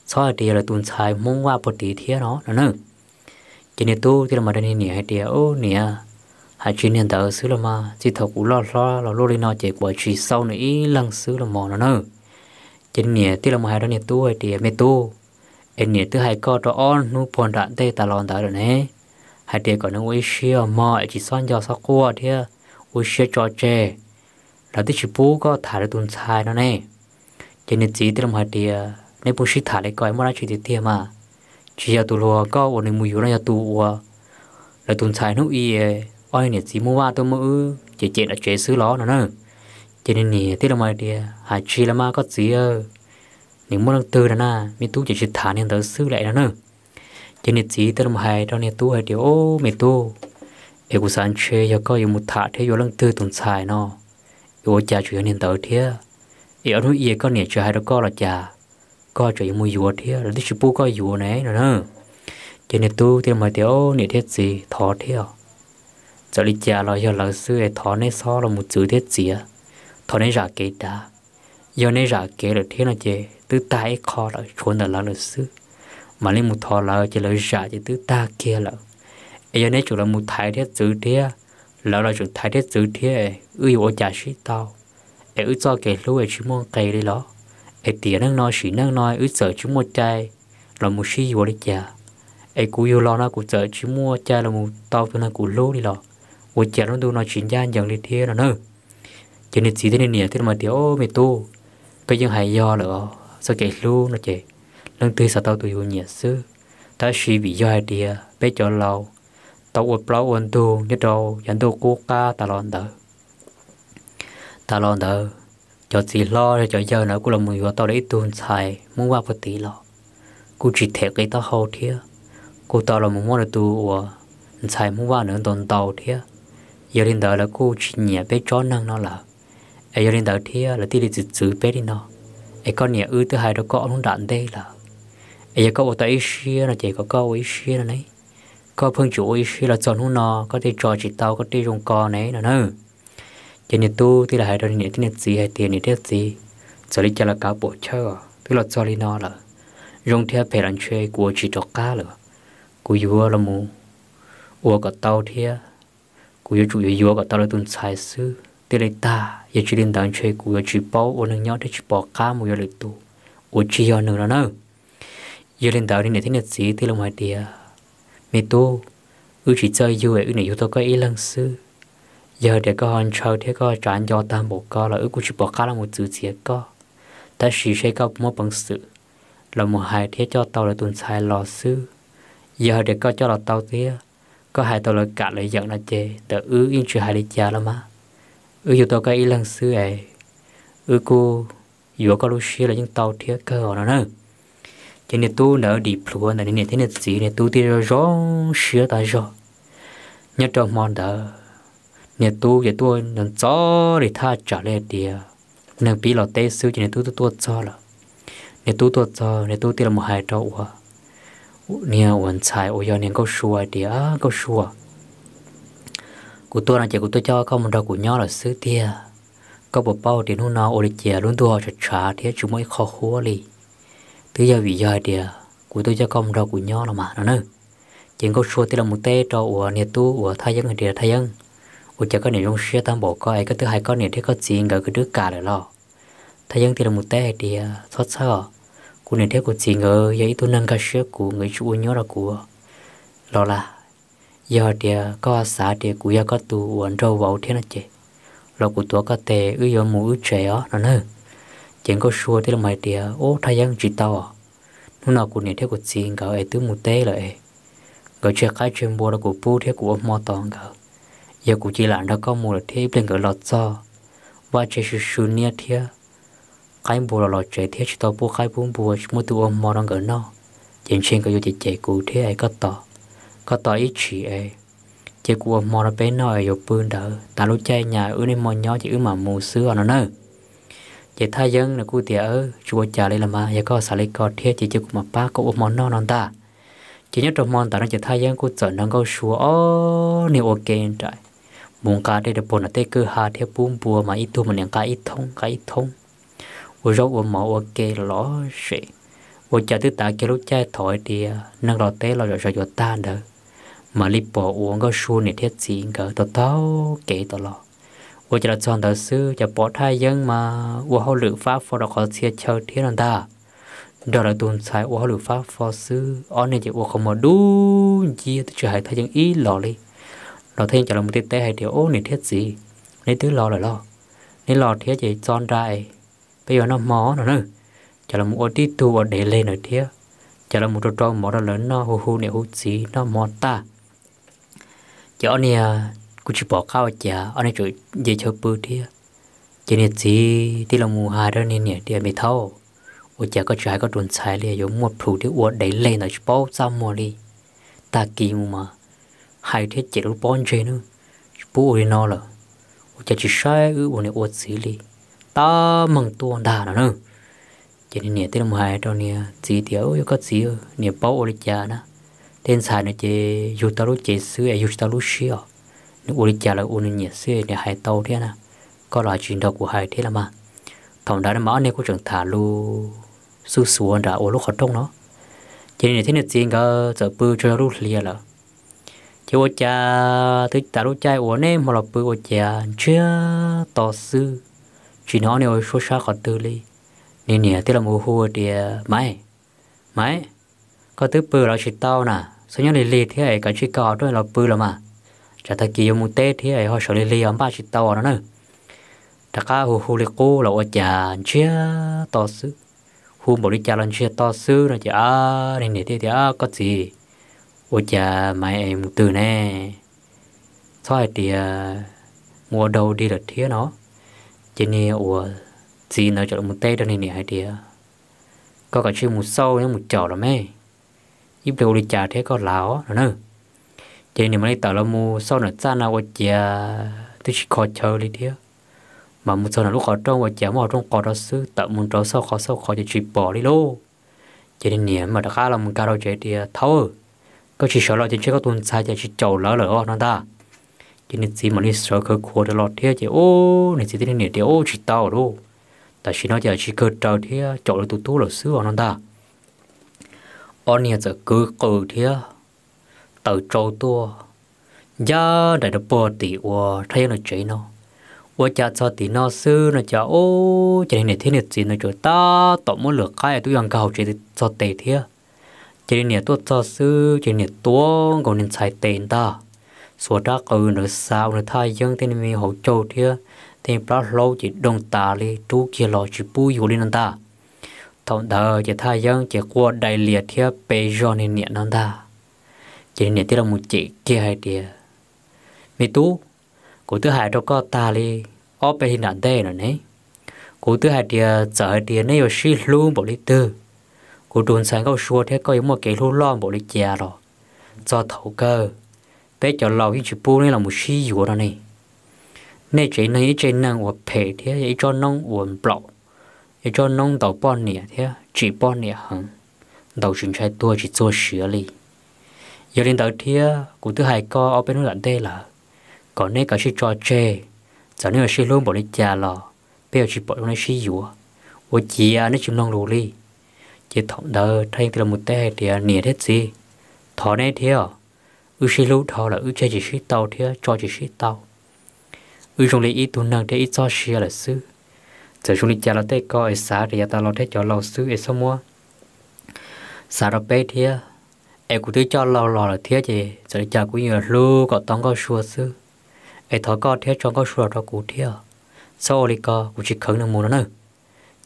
txhob hais tias yog lawv tus ntxhais Hmoob Vaj puag tid thiab no no na. Ces niag tub thiaj los hais rau niag niam hais tias, Ub niam, hais tsis niag ntawd xwb los mas, txij thaum kuv loj hlob los luaj li no ces kuv tsis xauj nws ib leeg xwb los mos no na. Ces niam thiaj los hais rau niag tub hais tias, Me tub, es niam twb hais koj rau ob hnub puag nram ntej tas los ntawd lawm ne, hais tias kom nws ua ib siab mog es tsis txhob nco txhob quaj thiab ua ib siab tso tseg, lawv twb tsis pub koj tham lawv tus ntxhais no ne. Ces niag txiv thiaj los hais tias, Neb pheej sib tham li ko muaj dab tsi tiag tiag mas, tsis yog tus hluas koj uas nws mus yuav no yog tus uas lawv tus ntxhais hnub i ob niam txiv Hmoob Vaj tuaj muab wb cem cem nram tsev xwb los no na. Ces nws niam thiaj li hais tias, Hais tsis li mas koj txiv, nws muaj leej twg no na, me tub ces tsis tham niag ntawd xwb lawm no na. Ces niag txiv thiaj li hais rau niag tub hais tias, Ob, me tub, es kuv xav ntshe yog koj yuav mus tham thiab yuav leej twg tus ntxhais no, es ua cas tseem yog niag ntawd thiab? Es ob hnub i koj niam tsis hais rau koj los cas, koj tseem yuav mus yuav thiab, lawv twb tsis pub koj yuav ne no na. Ces niag tub thiaj li hais tias, Ob, niam thiab txiv, thov thiab, txawm li cas los yog lawv xwb es thov neb txhob los mus txwv thiab txiav, thov neb zam kev dav. Yog neb zam kev lawm thiab no ces twb tag ib qho lawm, tshuav ntawm lawv lawm xwb. Mam li mus thov lawv ces lawv zam ces twb tag kiag lawm. Es yog neb tseem los mus thaiv thiab txwv thiab, lawv los tseem thaiv thiab txwv thiab, wb yuav ua cas sib tau? Es wb txoj kev hlub es tsis muaj nqis li los? Es tiam neej no sim neej no wb txawm tsis muaj cai los mus sib yuav li cas? Es kuv yug los no kuv txawm tsis muaj cai los mus tau tus neeg kuv hlub li los? Ua cas lub ntuj no tsis ncaj ncees li thiab no na? Ces niag txiv thiab niag niam thiaj li hais tias, Ob, me tub, koj yeej hais yog lawm os, txoj kev hlub no ces leej twg xav tau tus yus nyiam xwb. Tab sis vim yog hais tias peb cov laus tau ua plaub ua ntug nyob rau yav ntuj qub qab tas los ntawd, tas los ntawd, cov txiv hlob cov yawg na kuj los mus yuav tau lawv ib tug ntxhais Hmoob Vaj puag tid los kuj tsis them qis taub hau thiab, kuj tau los mus muab lawv tus uas ntxhais Hmoob Vaj ntawd ntaus ntaus thiab. Yog li ntawd lawv kuj tsis nyiam peb tsob neeg no lawm. Es yog li ntawd thiab lawv thiaj li txwv txwv peb li no. Es koj niam wb twb hais rau koj ob hnub nram ntej lawm, es yog koj ua tau ib siab no ces kom koj ua ib siab no ne. Koj pheej tsis ua ib siab los txog hnub no koj thiaj tso tsis tau koj tej zoo ko ne no na. Ces niag tub thiaj li hais rau niam thiab niag txiv hais tias, Niam thiab txiv, txawm li cas los kav puam chawj os, twb los txog li no lawm, zoo thiab phem los ntshe kuv ua tsis rov qab lawm. Kuv yuav los mus ua kom tau thiab, kuv yuav tsum yuav yuav kom tau lawv tus ntxhais xwb thiaj li tag, yog tsis li ntawd ntshe kuv yuav tsis paub ua neeg nyob thiab tsis pom qab mus yuav lwm tus uas tsis yog nws no na. Yog li ntawd niam thiab niag txiv thiaj li hais tias, Me tub, wb tsis txawj yug es wb niam yug tau koj ib leeg xwb. Yog hais tias koj ho ntshaw thiab koj tsav nco tag npaum ko los wb kuj tsis pom qab los mus txwv txiav koj. Tab sis seb koj muaj peev xwm los mus hais thiab coj tau lawv tus ntxhais los xwb. Yog hais tias koj coj los tau thiab koj hais tau lawv kam lawv yeem no ces ntawm wb yeej tsis hais li cas los mas. Wb yug tau koj ib leeg xwb es wb kuj yuav koj lub siab los yeej tau thiab kawg os no na. Ces niag tub ntawd dim plhuav ntawm niam thiab niag txiv, niag tub thiaj zoo zoo siab tas zog. Nyob rau hmo ntawd niag tub ces tuaj ntxov li thaj tsam li hais tias neeg pib los teb xwb ces niag tub tuaj tuaj txog lawm. Niag tub tuaj txog niag tub thiaj los hais rau uas niag uas ntxhais uas yog niag Nkauj Sua hais tias, Nkauj Sua, kuv tuaj no ces kuv tuaj coj koj mus nrog kuv nyob lawm xwb tiag. Koj puas paub tias hnub no ua li cas lub ntuj ho tshav tshav thiab tsis muaj ib qho huab li? Twb yog vim yog hais tias kuv tuaj coj koj mus nrog kuv nyob los mas no na. Ces Nkauj Sua thiaj los mus teb rau uas niag tub uas Thaj Yeeb hais tias, Thaj Yeeb, ua cas koj niam zoo siab tag npaum ko es koj twb hais koj niam thiab koj txiv nkawd kwv twb kam lawm los? Thaj Yeeb thiaj los mus teb hais tias, Txhob txhawj os, kuv niam thiab kuv txiv nkawd yog ib tug neeg nkag siab kuv, nkawd tsis ua nyuaj rau kuv los las. Yog hais tias koj xav tias kuv yog koj tus uas nraug vauv thiab no ces los kuv tuav koj tes wb yuav mus wb tsev os no na. Ces Nkauj Sua thiaj li hais tias, Ub, Thaj Yeeb, tsis tau os. Hnub no kuv niam thiab kuv txiv nkawd es twb mus teb lawm es nkawd tseg qaib tseg npua rau kuv pub thiab kuv ua hmo tos nkawd. Yog kuv cia li lam nrog koj mus lawm thiab ib pliag nkawd los txog, vaj tse sw sw niab thiab qaib npua los los tsev thiab tsis tau pub qaib pub npua, tsis muaj tus ua hmo rau nkawd noj, ces ntshe nkawd yuav cem cem kuv thiab es koj tos, koj tos ib tsam es cia kuv ua hmo rau peb noj es yuav pw ntawd, tas lub caij nyas wb niaj hmo nyob ces wb mam mus xwb os no na. Ces Thaj Yeeb nws kuj tias, Tsis ua cas li los mas, yog koj xav li ko thiab ces cia kuv mam pab koj ua hmo noj no ntag. Ces nyob rau hmo ntawd no ces Thaj Yeeb kuj txawm nrog Nkauj Sua ob niag ua ke nraim, mus nqa dej rau puag nram tej kwj ha thiab pub npua mas ib tug mas niam nqa ib thoob nqa ib thoob, ua zaub ua mov ua ke los los zem. Ua cas twb tav kiag lub caij thaum hais tias neeg los teb los zom zaws yuav tag ntawd, mam li pom uas Nkauj Sua niam thiab txiv nkawd taug taug kev tom los. Ua cas los txog ntawd xwb cas pom Thaj Yeeb mas ua hauj lwm fab fo rau qhov txhia chaw thiab no ntag. Nrog lawv tus ntxhais ua hauj lwm fab fo xwb, ob niag ces ua qhov muag dub nciab twb tsis hais Thaj Yeeb ib los li. Los Thaj Yeeb ces los mus teb teb hais tias, Ub, niam thiab txiv, neb twb los lawm los? Neb los thiab ces txo nra es peb yuav noj hmo no na. Ces los mus ua tib tug ua dev leg ntawd thiab, ces los mus rau rau mov rau lawv noj, hu hu niam hu txiv noj mov tag, ces ob niag kuj tsis pom qab ua cas, ob niag tseem nce chaw pw thiab. Ces niag txiv thiaj los mus hais rau niag niam tias, Me thaub, ua cas koj tsis hais koj tus ntxhais li, yuav muaj plhus thiab ua dev leg ntawd tsis paub txaj muag li. Tag kis mus mas hais thiab cem lub pob ntseg na, tsis pub ua li no lawm. Ua cas tsis saib wb ua niam ua txiv li, tab meeg tuaj ntag no na. Ces niag niam thiaj los hais rau niag txiv tias, Yog koj txiv, niam paub ua li cas na, tej ntxhais no ces yug tau lub cev xwb es yug tsis tau lub siab os. Nws ua li cas los ua nws nyiam xwb, niam hais tau thiab na, koj los tsis nrog kuv hais thiab los mas. Thaum ntawd no mas ob niag kuj tseem tham lus xuj xuav nram ua lub qhov rooj no. Ces niam thiab niag txiv nkawd txawm pw tsaug zog lub hli lawm. Ces ua cas twb tas lub caij uas niaj hmo los pw ua cas ntsiag to xwb, tsis hnov ob niag ua suab sab qhov twg li. Niag niam thiaj los hu tias, Maiv, Maiv, koj twb pw los tsis tau na, txhob nyob lig lig thiab es kav tsij kaw qhov rooj los pw los mas, tsam tag kis yuav mus teb thiab es ho sawv lig lig os npaj tsis tau no na. Rov qab hu hu li qub los ua cas ntsiag to xwb, hu npaum li cas los ntsiag to xwb no ces niag niam thiaj tias, Koj txiv, ua cas Maiv es mus twg ne? Txhob hais tias mus ua dog dig lawm thiab no. Ces niag ua txiv ntawd txawm mus teb rau niag niam hais tias, Koj kav tsij mus xauj nyob mus caum los me, ib pliag ua li cas thiab koj lav os no na. Ces niam mam li tawm los mus xauj nram txaj no ua cas twb tsis kho chaw li thiab, mas mus txog nram lub qhov rooj ua cas muaj qhov rooj qos rau xwb, tawm mus rau xauj qhov xauj qhov ces tsis pom li lauj. Ces niag niam mam rov qab los mus nkag rau tsev tias, Thaub, koj tsis sawv los ces ntshe koj tus ntxhais ces tsis caum lawv lawm os no ntag. Ces niag txiv mam li sawv khawv khuav rov los thiab ces ub, niag txiv thiaj niam tias, Ub, tsis tau lauj, tam sim no ces tsis kawg raws thiab, caum lawv tus tub lawm xwb os no ntag. Ob niag txawm kwv qw thiab tawm tsau tuaj ncaj nraim rau puag tim uas thaj yeeb lawv tsev no. Ua cas txog tim no xwb no cas ub, ces niag niam thiab niag txiv ntawd tsuas tab tom muab lwm qaib twb yog nkag hauv tsev txog tes thiab. Ces niag niam tuaj txog xwb ces niam tuav nkaus niag ntxhais tes ntag, xuas rab qws ntawd xav ua nws thaj yeeb tej me hauv caug thiab tej plab hlaub ces doog tas li rub kiag los tsis pub yuav li no ntag. Thaum ntawd ces thaj yeeb ces quaj dai lias thiab pe zog niag niam no ntag. Ces niag niam thiaj los mus cem kiag hais tias, Me tub, kuv twb hais rau koj tag li ob peb hli nram ntej no ne, kuv twb hais tias txawm hais tias neb yuav sib hlub npaum li twg, kuv tus ntxhais Nkauj Sua thiab koj yuav muaj kev hlub loj npaum li cas los txog thaum kawg peb cov laus yeej tsis pub neb los mus sib yuav no ne. Nej tsev neeg ib tsev neeg uas phem thiab yog ib tsob noob uas nplaum, ib tsob noob ntaus poj niam thiab tsim poj niam heev, ntaus tsis ntshai tuag tsis txuag siav li. Yog li ntawd thiab kuv twb hais koj ob peb hnub nram ntej lawm, kom neb kav tsij tso tseg, txawm neb yuav sib hlub npaum li cas los peb yuav tsis pom zoo neb sib yuav. Ua ciav neb tsis mloog lus li. Ces thaum ntawd thaj yeeb thiaj los mus teb hais tias, Niam thiab txiv, thov neb thiab, wb sib hlub dhau lawm wb tseg tsis sib tau thiab tso tsis sib tau. Wb zoo li ib tug neeg thiab ib txoj sia lawm xwb. Txawm zoo li cas los tej ko es xav rau yav tas los thiab cov laus xwb es txhob muab xav rau peb thiab. Es kuv twb coj laus los lawm thiab ces txawm li cas kuv yuav hlub kom tau Nkauj Sua xwb. Es thov koj thiab tso Nkauj Sua los rau kuv thiab, txhob ua li ko kuv tsis kheev nws mus no na.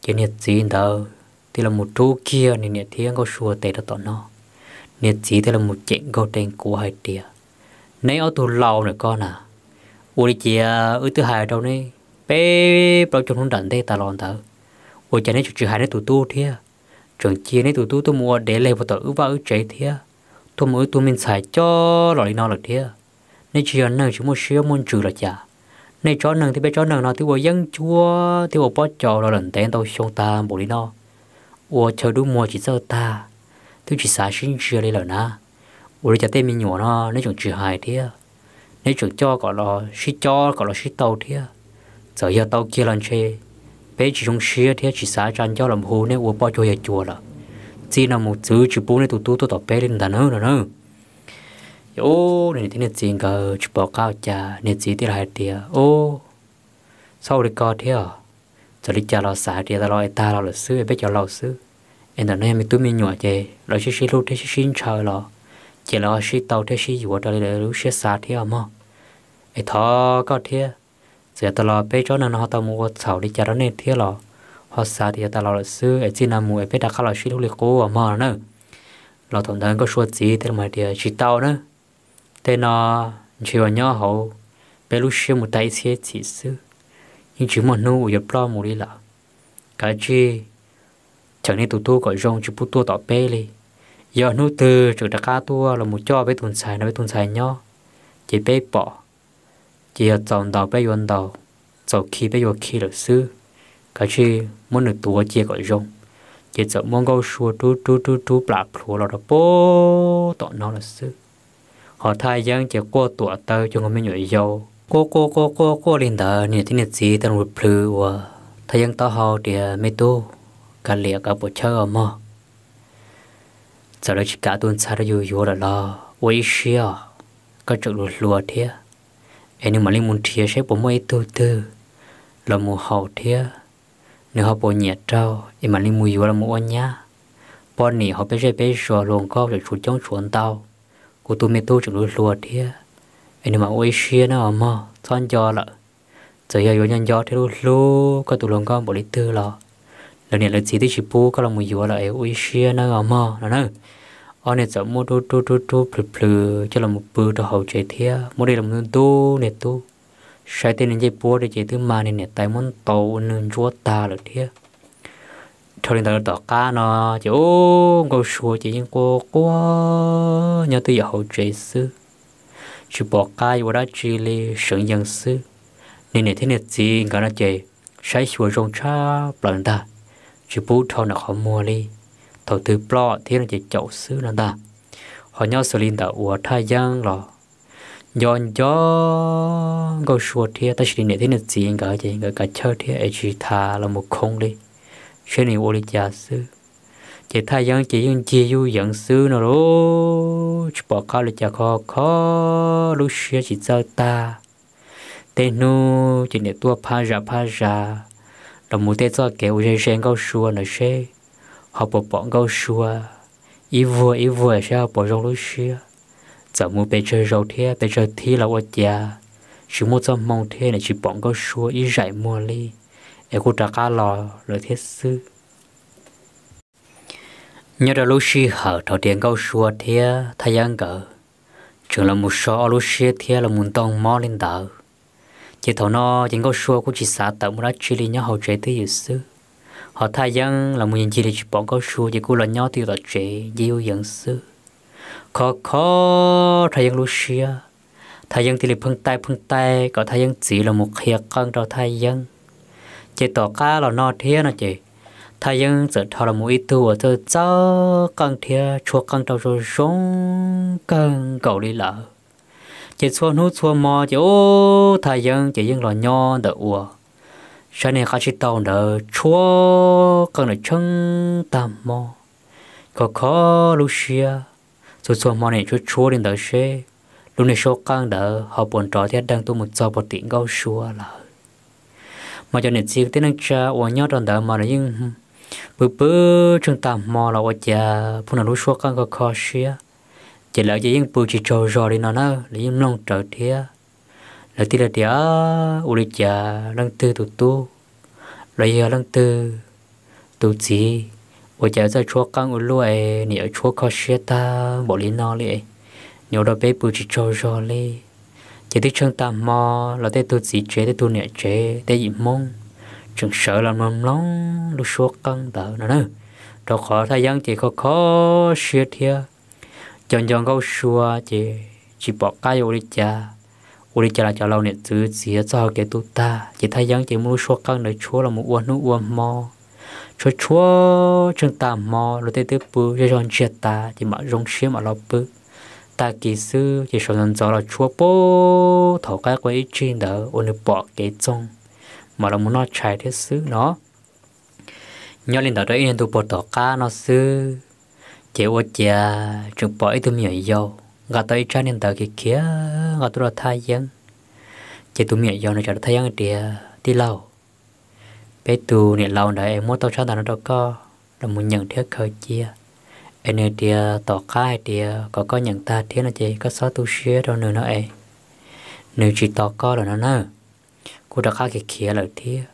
Ces niag txiv ntawd thiaj los mus rub kiag niag niam thiab Nkauj Sua tes rau tom no. Niag txiv thiaj los mus cem nkaug tes kuv hais tias, Neb ob tug laus ntawm ko na, ua li cas wb twb hais rau neb peb plaub caug hnub nram ntej tas los ntawd, ua cas neb tseem tsis hais neb tus tub thiab? Tseem cia neb tus tub tuaj mus ua dev leg puag tom wb vaj wb tsev thiab, tuaj mus wb tug me ntxhais coj los li no lawm thiab. Neb tsis yog neeg tsis muaj siab muaj ntsws los cas? Nej tsob neeg thiab peb tsob neeg no twb ua yeeb ncuab thiab ua pob caus los lawm ntev ntau xyoo tag npaum li no, ua chaw dub muag tsis txawj tag, twb tsis xav sib ntsia li lawm na. Ua li cas tej me nyuam no neb tseem tsis hais thiab? Neb tseem coj kom los sib cob kom los sib tau thiab. Txawm yog tau kiag los ntshe peb tsis zoo siab thiab tsis xav tsa ncauj los hu neb ua poj cuag yawg cuas lawm. Txij no mus txwv tsis pub neb tus tub tuaj tom peb li ntag nawb no na. Ces ub, niag niam thiab niag txiv nkawd tsis pom qab ua cas, niag txiv thiaj li hais tias, Ub, txhob ua li ko thiab. Txawm li cas los xav hais tias tas los es tag los lawm xwb es peb cov laus xwb, es ntawm no yog me tub me nyuam ces lawv sib sib hlub thiab sib sib ntshaw los ces lawv ho sib tau thiab sib yuav raws li lawv lub siab xav thiab mog. Es thov koj thiab, txawm yog tas los peb tsob neeg no ho tau mus ua txhaum li cas rau nej thiab los ho xav tias yog tas los lawm xwb es txij no mus es peb rov qab los sib hlub li qub mog no na. Los thaum ntawd Nkauj Sua txiv thiaj li hais tias, Tsis tau na, tej no ntshe yuav nyob hauv peb lub siab mus tag ib txhiab txhim xwb, yeej tsis muaj hnub uas yuav ploj mus li lawm. Kav tsij cheem nej tus tub kom zoo tsis pub tuaj tom peb li. Yog hnub twg tseem rov qab tuaj los mus coj peb tus ntxhais no peb tus ntxhais nyob, ces peb pom, ces yog txaus ntaus peb yuav ntaus, txaus khi peb yuav khi lawm xwb. Kav tsij muab nws tuav cia kom zoo. Ces txawm muab Nkauj Sua rub rub rub rub plam plhuav los rau pem tom no lawm xwb. Ho Thaj Yeeb ces quaj tuam taw cuag nkaus me nyuam yaus, quaj quaj quaj quaj quaj li ntawd, niam thiab niam txiv tau los plhws uas Thaj Yeeb taub hau tias, Me tub, kav liam, kav puas chawb os mog. Txawm lawv tsis kam tus ntxhais rau yus yuav lawm los ua ib siab os, koj tseem hluas hluas thiab, es nws mam li mus nrhiav saib puas muaj ib tug twg los mus haus thiab, nws ho puas nyiam raug es mam li mus yuav los mus ua nyab poj niam hauv peb zej peb zos, hluas nkauj tseem tshuav coob tshuav ntau. Kuv tus me tub tseem hluas hluas thiab, es nws mam ua ib siab nawb os mog, txhob nco lawm. Txawm yog yuav nco nco thiab hlub hlub koj tus hluas nkauj npaum li twg los lawv niam lawv txiv twb tsis pub koj los mus yuav lawm es ua ib siab nawb os mog no na. Ob niag txawm muab rub rub rub rub plhws plhws coj los mus pw rau hauv tsev thiab muab dej los ntub ntub niag tub. Saib tej niag ncej puab ces twb mag niag niam tais muab ntaus ua nws ntsuab tag lawm thiab. Dhau li ntawd tom qab no ces ub, Nkauj Sua ces yeej quaj quaj nyob twj ywm hauv tsev xwb, tsis pom qab yuav ua dab tsi li, seev yees xwb. Niag niam thiab niag txiv nkawd no ces saib xyuas zoo tshaj plaws ntag, tsis pub dhau ntawm qhov muag li. Thaum twg ploj thiab no ces caum xwb no ntag. Ho nyob xws li ntawm uas Thaj Yeeb los nco nco Nkauj Sua thiab, tab sis niam thiab niam txiv nkawd ces nkawd kav chawj thiab es tsis tham los mus khoo li, saib nws ua li cas xwb. Ces Thaj Yeeb ces yeej ncig yuj yeev xwb no lauj, tsis pom qab li cas, kho kho lub siab tsis txawj tag. Tej hnub ces niam tuaj phab zas phab zas los mus tej txoj kev uas ze ze Nkauj Sua ntawd seb ho puas pom Nkauj Sua ib vuag ib vuag seb ho puas zoo lub siab. Txawm mus pes tsawg zaus thiab pes tsawg thib los ua cas tsis muaj txoj hmoo thiab nws tsis pom Nkauj Sua ib zaim muag li, es kuj rov qab los lawm thiab xwb. Nyob rau lub sij hawm thaum tias Nkauj Sua thiab Thaj Yeeb nkawd tseem los mus so ob lub siab thiab los mus ntoo mob li ntawd, ces thaum no ces Nkauj Sua kuj tsis xav tawm mus dab tsi li, nyob hauv tsev twj ywm xwb. Ho Thaj Yeeb los mus ncig ncig li tsis pom Nkauj Sua ces kuj los nyob twj ywm tom tsev ncig yuj yeev xwb. Kho kho Thaj Yeeb lub siab, Thaj Yeeb thiaj li pheej taij pheej taij kom Thaj Yeeb txiv los mus qhia qeej rau Thaj Yeeb. Ces tom qab los no thiab no ces Thaj Yeeb txawm dhau los mus ib tug uas txawj txawj qeej thiab tshuab qeej rau zoo zoo kawg nkaus li lawm. Ces txhua hnub txhua hmo ces ub, Thaj Yeeb ces yeej los nyob ntawm uas sab niag qab tsib taug ntawd tshuab qeej ntawm tsheej tag hmo. Kho kho lub siab, txhua txhua hmo niam tshuab tshuab li ntawd seb lub niag suab qeej ntawd ho puas nrov thiab deeg tuaj mus txog puag tim Nkauj Sua lawm. Mas cov niam txiv tej neej tsa uas nyob rau ntawd mas lawv yeej pw pw tsheej tag hmo los ua cas pheej hnov lub suab qeej kho kho siab. Ces lawv ces yeej pw tsis tsaug zog li no na, lawv yeej mloog raws thiab. Lawv thiaj li tias, Ua li cas leej twg tus tub los yog leej twg tus txiv ua cas txawj tshuab qeej ua luaj es nws yuav tshuab kho siab tag npaum li no li, nws ua rau peb pw tsis tsaug zog li? Ces twb tsheej tag hmo los tej tug txiv tsev tej tug niam tsev tej yim Hmoob tseem sawv los mloog mloog lub suab qeej ntawd no na. Rau qhov Thaj Yeeb ces kho kho siab thiab nco nco Nkauj Sua ces tsis pom qab yuav ua li cas. Ua li cas los cov laus niam txiv txiav txoj hau kev tu tag, ces Thaj Yeeb ces muaj lub suab qeej ntawd tshuab los mus ua hnub ua hmo, tshuab tshuab tsheej tag hmo los tej twb pw zej zog ntsiag tas ces mam zoo siab mam los pw. Tag kis xwb ces sawv ntxov ntxov los tshuab puag thaum qaib qua ib tsig ntawd uas nws pom kev txoog mam los mus noj tshais thiab xwb no. Nyob li ntawd rau ib niag ntu puag tom qab no xwb, ces ua cas tseem pom ib tug me nyuam yaus nqa tau ib tsab niag ntawv khiav khiav nqa tuaj rau Thaj Yeeb. Ces tus me nyuam yaus no txawm rau Thaj Yeeb tias, Tij laug, peb tus niam laus ntawd es muab tau tsab ntawv no rau koj los mus nyeem thiab khaws cia. Es nws tias tom qab hais tias kom koj nyeem tag thiab no ces koj txhob tu siab rau nws no es nws tsis tos koj lawm no na. Kuj rov qab khiav khiav lawm thiab.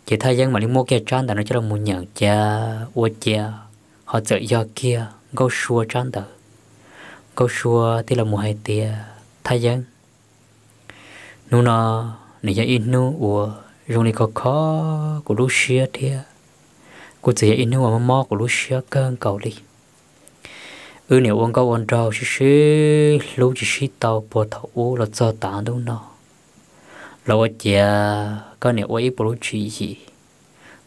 Ces Thaj Yeeb mam li muab kiag tsab ntawv no coj los mus nyeem cas ua cas ho txawm yog kiag Nkauj Sua tsab ntawv. Nkauj Sua thiaj los mus hais tias, Thaj Yeeb, hnub no nws yog ib hnub uas zoo li kho kho kuv lub siab thiab kuj txawm yog ib hnub uas mob mob kuv lub siab kawg nkaus li. Wb niam ua nkauj ua nraug sib sib hlub tsis sib tau puag thaum ub los txog tav ntuj no, los ua ciav koj niam ua ib puas lub tswv yim,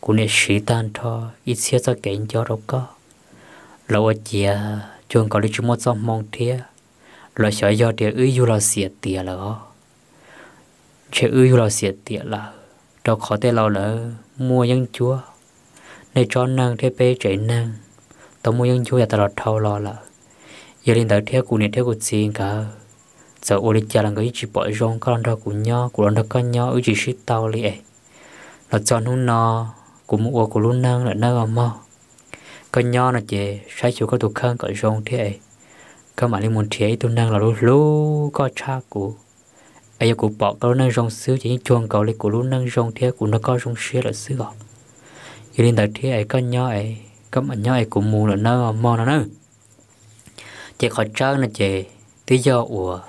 kuv niam siv tag nrho ib txhiab txoj kev nco rau koj, los ua ciav cuag nkaus li tsis muaj txoj hmoo thiab, los xyov yog tias wb yug los xiam tiam lawm os. Ntshe wb yug los xiam tiam lawm, rau qhov tej laus lawv muaj yeeb ncuab, nej tsob neeg thiab peb tsev neeg tau muaj yeeb ncuab yav tas los dhau los lawm. Yog li ntawd thiab kuv niam thiab kuv txiv nkawd txawm ua li cas los nkawd yeej tsis pom zoo koj los nrog kuv nyob, kuv los nrog koj nyob wb tsis sib tau li es los txog hnub no kuv mus ua kuv lub neej lawm nawb mog. Koj nyob no ces saib xyuas koj tus kheej kom zoo thiab es koj mam li mus nrhiav ib tug neeg los hlub hlub koj tshaj kuv. Es yog kuv pom koj lub neej zoo xwb ces yeej cuag nkaus li kuv lub neej zoo thiab kuv nrog koj zoo siab lawm xwb os. Yog li ntawd thiab es koj nyob, koj mam nyob es kuv mus lawm nawb mog no na. Ces qhov tseeb no ces twb yog uas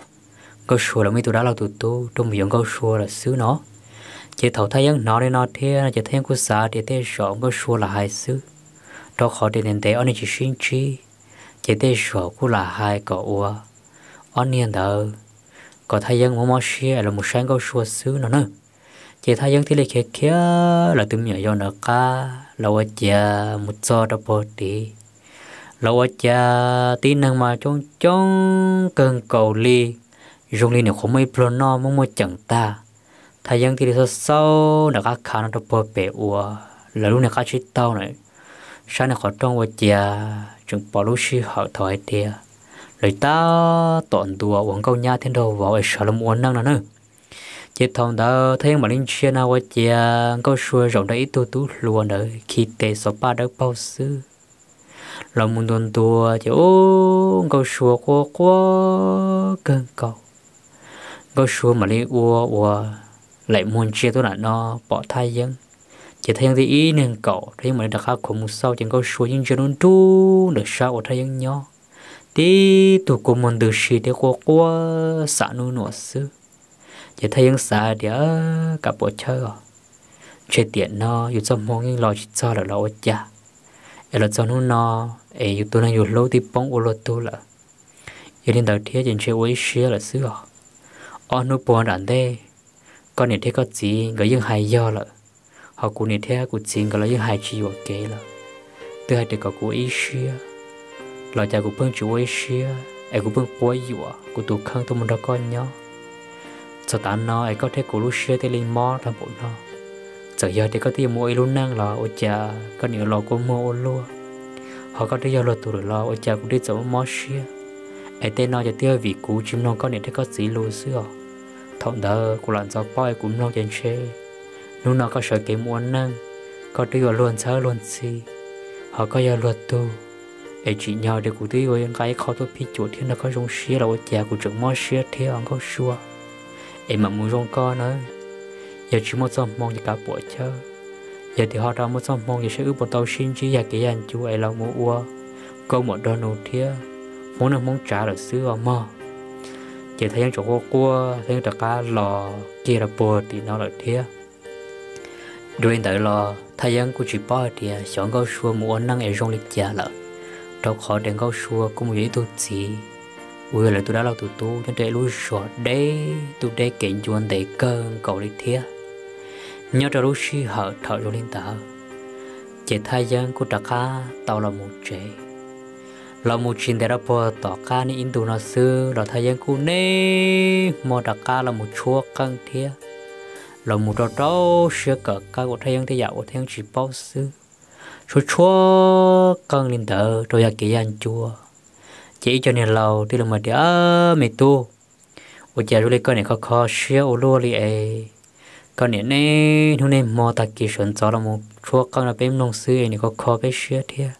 Nkauj Sua lawv muaj ib tug dab laug tus tub tuaj mus yuav Nkauj Sua lawm xwb no. Ces thaum Thaj Yeeb hnov li no thiab no ces Thaj Yeeb kuj xav tias tej zaum Nkauj Sua lam hais xwb, rau qhov tias ntev ntev ob niag tsis sib ntsib, ces tej zaum kuj lam hais kom ua ob niag ntawd kom Thaj Yeeb mob mob siab es los mus saib Nkauj Sua xwb no na. Ces Thaj Yeeb thiaj li khiav khiav lawv tus me nyuam yaus ntawd qab los ua ciav mus txog rau puag tid, los ua ciav tib neeg mas coob coob kawg nkaus li, zoo li nyuam qhuav muaj ib pluag noj muaj muaj ceem tag. Thaj Yeeb thiaj li xauj xauj nram qab khav no rau puag pem uas lawv lub niag qab tsib taug na, saib nws qhov rooj ua ciav tseem pom lub sij hawm thaum hais tias lawv tab tom ntuas uas Nkauj Nyab thiab Nraug Vauv es sawv los ua neej no na. Ces thaum ntawd Thaj Yeeb mam li ntsia no ua ciav Nkauj Sua zaum nrog ib tug tub hluas ntawd khi tes xov paj dawb paug xwb los mus ntuas ntuas ces ub Nkauj Sua quaj quaj kawg nkaus. Nkauj Sua mam li ua ua laim muag ntsia tuaj nram no pom Thaj Yeeb, ces Thaj Yeeb thiaj ib niag nkaum, Thaj Yeeb mam li rov qab khuav mus xauj ces Nkauj Sua yeej ntsia nruab nrug ntawm sab uas Thaj Yeeb nyob, tib tug kua muag ntws si thiab quaj quaj xam nub nuam xwb. Ces Thaj Yeeb xav hais tias, Kav puam chawb os, ntshe tiam no yus txoj hmoo yeej los tsis txog lawm los ua cas, es los txog hnub no es yus tus neeg yus hlub twb poob ua luag tug lawm. Yog li ntawd thiab ces ntshe ua ib siab lawm xwb os. Ob hnub puag nram ntej, koj niam thiab koj txiv nkawd yeej hais yog lawm, ho kuv niam thiab kuv txiv nkawd los yeej hais tsis yuam kev lawm. Twb hais tias kom kuv ua ib siab, los cas kuv pheej tsis ua ib siab es kuv pheej quab yuam kuv tus kheej tuaj mus nrog koj nyob. Txog tav no es koj thiab kuv lub siab thiaj li mob tag npaum no. Txawm yog tias koj twb yuav mus ua ib lub neej los ua cas koj niam los kua muag ua luaj, ho koj twb yog luag tug lawm los ua cas kuv twb txawm mob siab. Es tej no ces twb yog vim kuv tsis mloog koj niam thiab koj txiv lus xwb os. Thaum ntawd kuv lam ntxov paub es kuv mloog ces ntshe hnub no koj sawv kev mus ua neej, koj twb yuav luag ntxhawb luag ntxhi, ho koj yog luag tug, es tsim nyog tias kuv twb yuav nqa ib qho tuaj phij cuam thiab nrog koj zoo siab los ua cas kuv tseem mob siab thiab os Nkauj Sua. Es mam mus zoo koj nawb, yog tsis muaj txoj hmoo ces kav puam chawb. Yog tias ho rov muaj txoj hmoo ces saib wb puas tau sib ntsib yag kev yag ncua es los mus ua nkauj muam nraug nus thiab hmoob neej hmoob tsav lawm xwb os mog. Ces Thaj Yeeb tseem quaj quaj, Thaj Yeeb rov qab los kiag rau puag tim no lawm thiab. Dua li ntawd los Thaj Yeeb kuj tsis paub hais tias xyov Nkauj Sua mus ua neej es zoo li cas lawm, rau qhov tias Nkauj Sua kuj mus yuav ib tug txiv uas yog lawv tus dab laug tus tub nyob rau ib lub zos deb, tus deb kev ncua ntev kawg nkaus li thiab. Nyob rau lub sij hawm thaum zoo li ntawd, ces Thaj Yeeb kuj rov qab tau los mus tsev. Los mus tsis ntev rau puag tom qab niaj ib ntus no xwb los Thaj Yeeb kuj niaj hmo rov qab los mus tshuab qeej thiab los mus rau rau siab kawm qeej ua Thaj Yeeb tej yam uas Thaj Yeeb tsis paub xwb. Tshuab tshuab qeej li ntawd rau yog kev yag ncua, ces ib co niag laus thiaj li hais tias, Me tub, ua cas zoo li koj niam kho kho siab ua luaj li es koj niam niaj hnub niaj hmo tag kis sawv ntxov los mus tshuab qeej rau peb mloog xwb es niam kho kho peb siab thiab.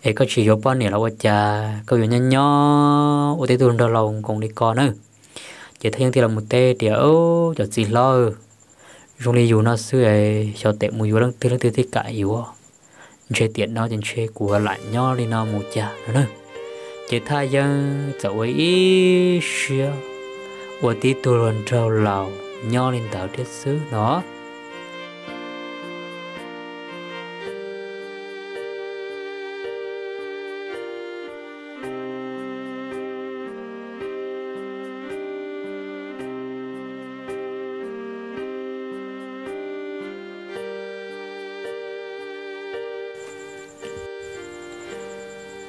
Es koj tsis yuav poj niam los ua cas koj yuav nyob nyob ua tej tug nraug laus nkoos li ko na? Ces Thaj Yeeb thiaj los mus teb tias, Cov txiv hlob, zoo li yus no xwb es xyov tes mus yuav leej twg leej twg thiaj kam yuav. ntshe tiam no ces ntshe kuv lam nyob li no mus cas no na. Ces Thaj Yeeb txawm ua ib siab ua tib tug hluas nraug laus nyob li ntawd thiab xwb no.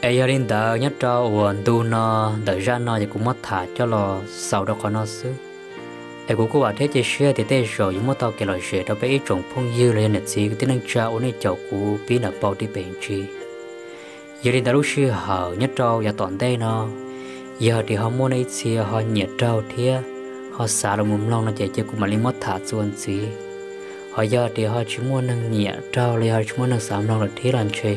Es yog li ntawd nyob rau uas ntu no ntawm zaj no ces kuv muab tham coj los xaus rau qhov no xwb. Es kuv kuj vam thiab cia siab tias tej zaum yuav muab tau kev lom zem rau peb ib tsoom phooj ywg los yog niam txiv kwv tij neej tsa uas nej caum kuv pib nram paus tib pem ntsis. Yog li ntawd lub sij hawm nyob rau yav tom ntej no, yog tias ho muaj neeg ib txhia ho nyiam raug thiab ho xav los mus mloog no ces cia kuv mam li muab tham txuas ntxiv. Ho yog tias ho tsis muaj neeg nyiam raug los yog tsis muaj neeg xav mloog lawm thiab los ntshe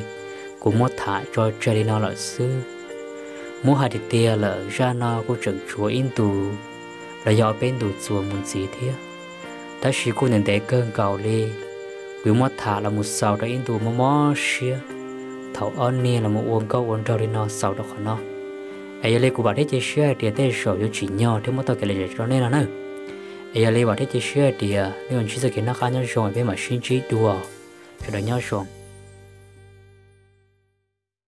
kuv muab tham tso tseg li no lawm xwb. Muab hais tiag tiag lawm zaj no kuj tseem tshuav ib ntu los yog peb ntu txuas mus ntxiv thiab. Tab sis kuj ntev ntev kawg nkaus li, kuv yuav muab tham los mus xaus rau ib ntu mob mob siab thaum ob niag los mus ua nkauj ua nraug li no xaus rau qhov no. Es yog li kuv vam thiab cia siab hais tias tej zaum yuav tsim nyog thiab muab tau kev lom zem rau nej no na. Es yog li vam thiab cia siab hais tias nej yuav ntsib txoj kev noj qab nyob zoo, peb mam sib ntsib dua. Sawv daws nyob zoo.